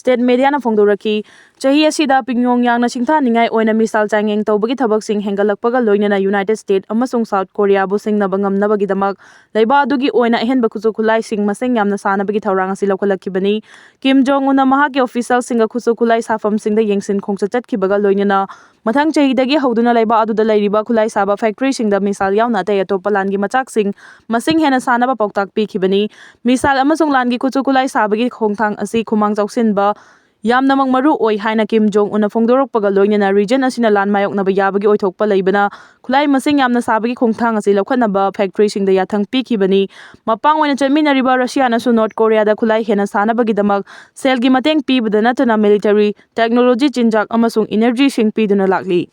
ꯁ꯭ꯇꯦꯠ ꯃꯦꯗꯤꯌꯥꯅ ꯐꯣꯡꯗꯣꯔꯛꯈꯤ꯫ ꯆꯍꯤ ꯑꯁꯤꯗ ꯄꯤꯌꯣꯡꯌꯥꯡꯅ ꯁꯤꯡꯊꯥꯅꯤꯡꯉꯥꯏ ꯑꯣꯏꯅ ꯃꯤꯁꯥꯏꯜ ꯆꯥꯡꯌꯦꯡ ꯇꯧꯕꯒꯤ ꯊꯕꯛꯁꯤꯡ ꯍꯦꯟꯒꯠꯂꯛꯄꯒ ꯂꯣꯏꯅꯅ ꯌꯨꯅꯥꯏꯇꯦꯗ ꯁ꯭ꯇꯦꯠ ꯑꯃꯁꯨꯡ ꯁꯥꯎꯠ ꯀꯣꯔꯤꯌꯥꯕꯨ ꯁꯤꯡꯅꯕ ꯉꯝꯅꯕꯒꯤꯗꯃꯛ ꯂꯩꯕꯥꯛ ꯑꯗꯨꯒꯤ ꯑꯣꯏꯅ ꯑꯍꯦꯟꯕ ꯈꯨꯠꯁꯨ ꯈꯨꯠꯂꯥꯏꯁꯤꯡ ꯃꯁꯤꯡ ꯌꯥꯝꯅ ꯁꯥꯟꯅꯕꯒꯤ ꯊꯧꯔꯥꯡ ꯑꯁꯤ ꯂꯧꯈꯠꯂꯛꯈꯤꯕꯅꯤ꯫ ꯀꯤꯝ ꯖꯣꯡ ꯎꯟꯅ ꯃꯍꯥꯛꯀꯤ ꯑꯣꯐꯤꯁꯤꯌꯦꯜꯁꯤꯡꯒ ꯈꯨꯠꯁꯨ ꯈꯨꯠꯂꯥꯏ ꯁꯥꯐꯝꯁꯤꯡꯗ ꯌꯦꯡꯁꯤꯟ ꯈꯣꯡꯆꯠ ꯆꯠꯈꯤꯕꯒ ꯂꯣꯏꯅꯅ ꯃꯊꯪ ꯆꯍꯤꯗꯒꯤ ꯍꯧꯗꯨꯅ ꯂꯩꯕꯥꯛ ꯑꯗꯨꯗ ꯂꯩꯔꯤꯕ ꯈꯨꯠꯂꯥꯏ ꯁꯥꯕ ꯐꯦꯛꯇ꯭ꯔꯤꯁꯤꯡꯗ ꯃꯤꯁꯥꯏꯜ ꯌꯥꯎꯅ ꯑꯇꯩ ꯑꯇꯣꯞꯄ ꯂꯥꯟꯒꯤ ꯃꯆꯥꯛꯁꯤꯡ ꯃꯁꯤꯡ ꯍꯦꯟꯅ ꯁꯥꯅꯕ ꯄꯥꯎꯇꯥꯛ ꯄꯤꯈꯤꯕꯅꯤ꯫ ꯃꯤꯁꯥꯏꯜ ꯑꯃꯁꯨꯡ ꯂꯥꯟꯒꯤ ꯈꯨꯠꯁꯨ ꯈꯨꯠꯂꯥꯏ ꯁꯥꯕꯒꯤ ꯈꯣꯡꯊꯥꯡ ꯑꯁꯤ ꯈꯨꯃꯥꯡ ꯆꯥꯎꯁꯤꯟꯕ ꯌꯥꯝꯅꯃꯛ ꯃꯔꯨ ꯑꯣꯏ ꯍꯥꯏꯅ ꯀꯤꯝ ꯖꯣꯡ ꯎꯟꯅ ꯐꯣꯡꯗꯣꯔꯛꯄꯒ ꯂꯣꯏꯅꯅ ꯔꯤꯖꯟ ꯑꯁꯤꯅ ꯂꯥꯟ ꯃꯥꯌꯣꯛꯅꯕ ꯌꯥꯕꯒꯤ ꯑꯣꯏꯊꯣꯛꯄ ꯂꯩꯕꯅ ꯈꯨꯠꯂꯥꯏ ꯃꯁꯤꯡ ꯌꯥꯝꯅ ꯁꯥꯕꯒꯤ ꯈꯣꯡꯊꯥꯡ ꯑꯁꯤ ꯂꯧꯈꯠꯅꯕ ꯐꯦꯛꯇ꯭ꯔꯤꯁꯤꯡꯗ ꯌꯥꯊꯪ ꯄꯤꯈꯤꯕꯅꯤ꯫ ꯃꯄꯥꯡ ꯑꯣꯏꯅ ꯆꯠꯃꯤꯟꯅꯔꯤꯕ ꯔꯁꯤꯌꯥꯅꯁꯨ ꯅꯣꯔꯠ ꯀꯣꯔꯤꯌꯥꯗ ꯈꯨꯠꯂꯥꯏ ꯍꯦꯟꯅ ꯁꯥꯅꯕꯒꯤꯗꯃꯛ ꯁꯦꯜꯒꯤ ꯃꯇꯦꯡ ꯄꯤꯕꯗ ꯅꯠꯇꯅ ꯃꯤꯂꯤꯇꯔꯤ, ꯇꯦꯛꯅꯣꯂꯣꯖꯤ, ꯆꯤꯟꯖꯥꯛ ꯑꯃꯁꯨꯡ ꯏꯅꯔꯖꯤꯁꯤꯡ ꯄꯤꯗꯨꯅ ꯂꯥꯛꯂꯤ꯫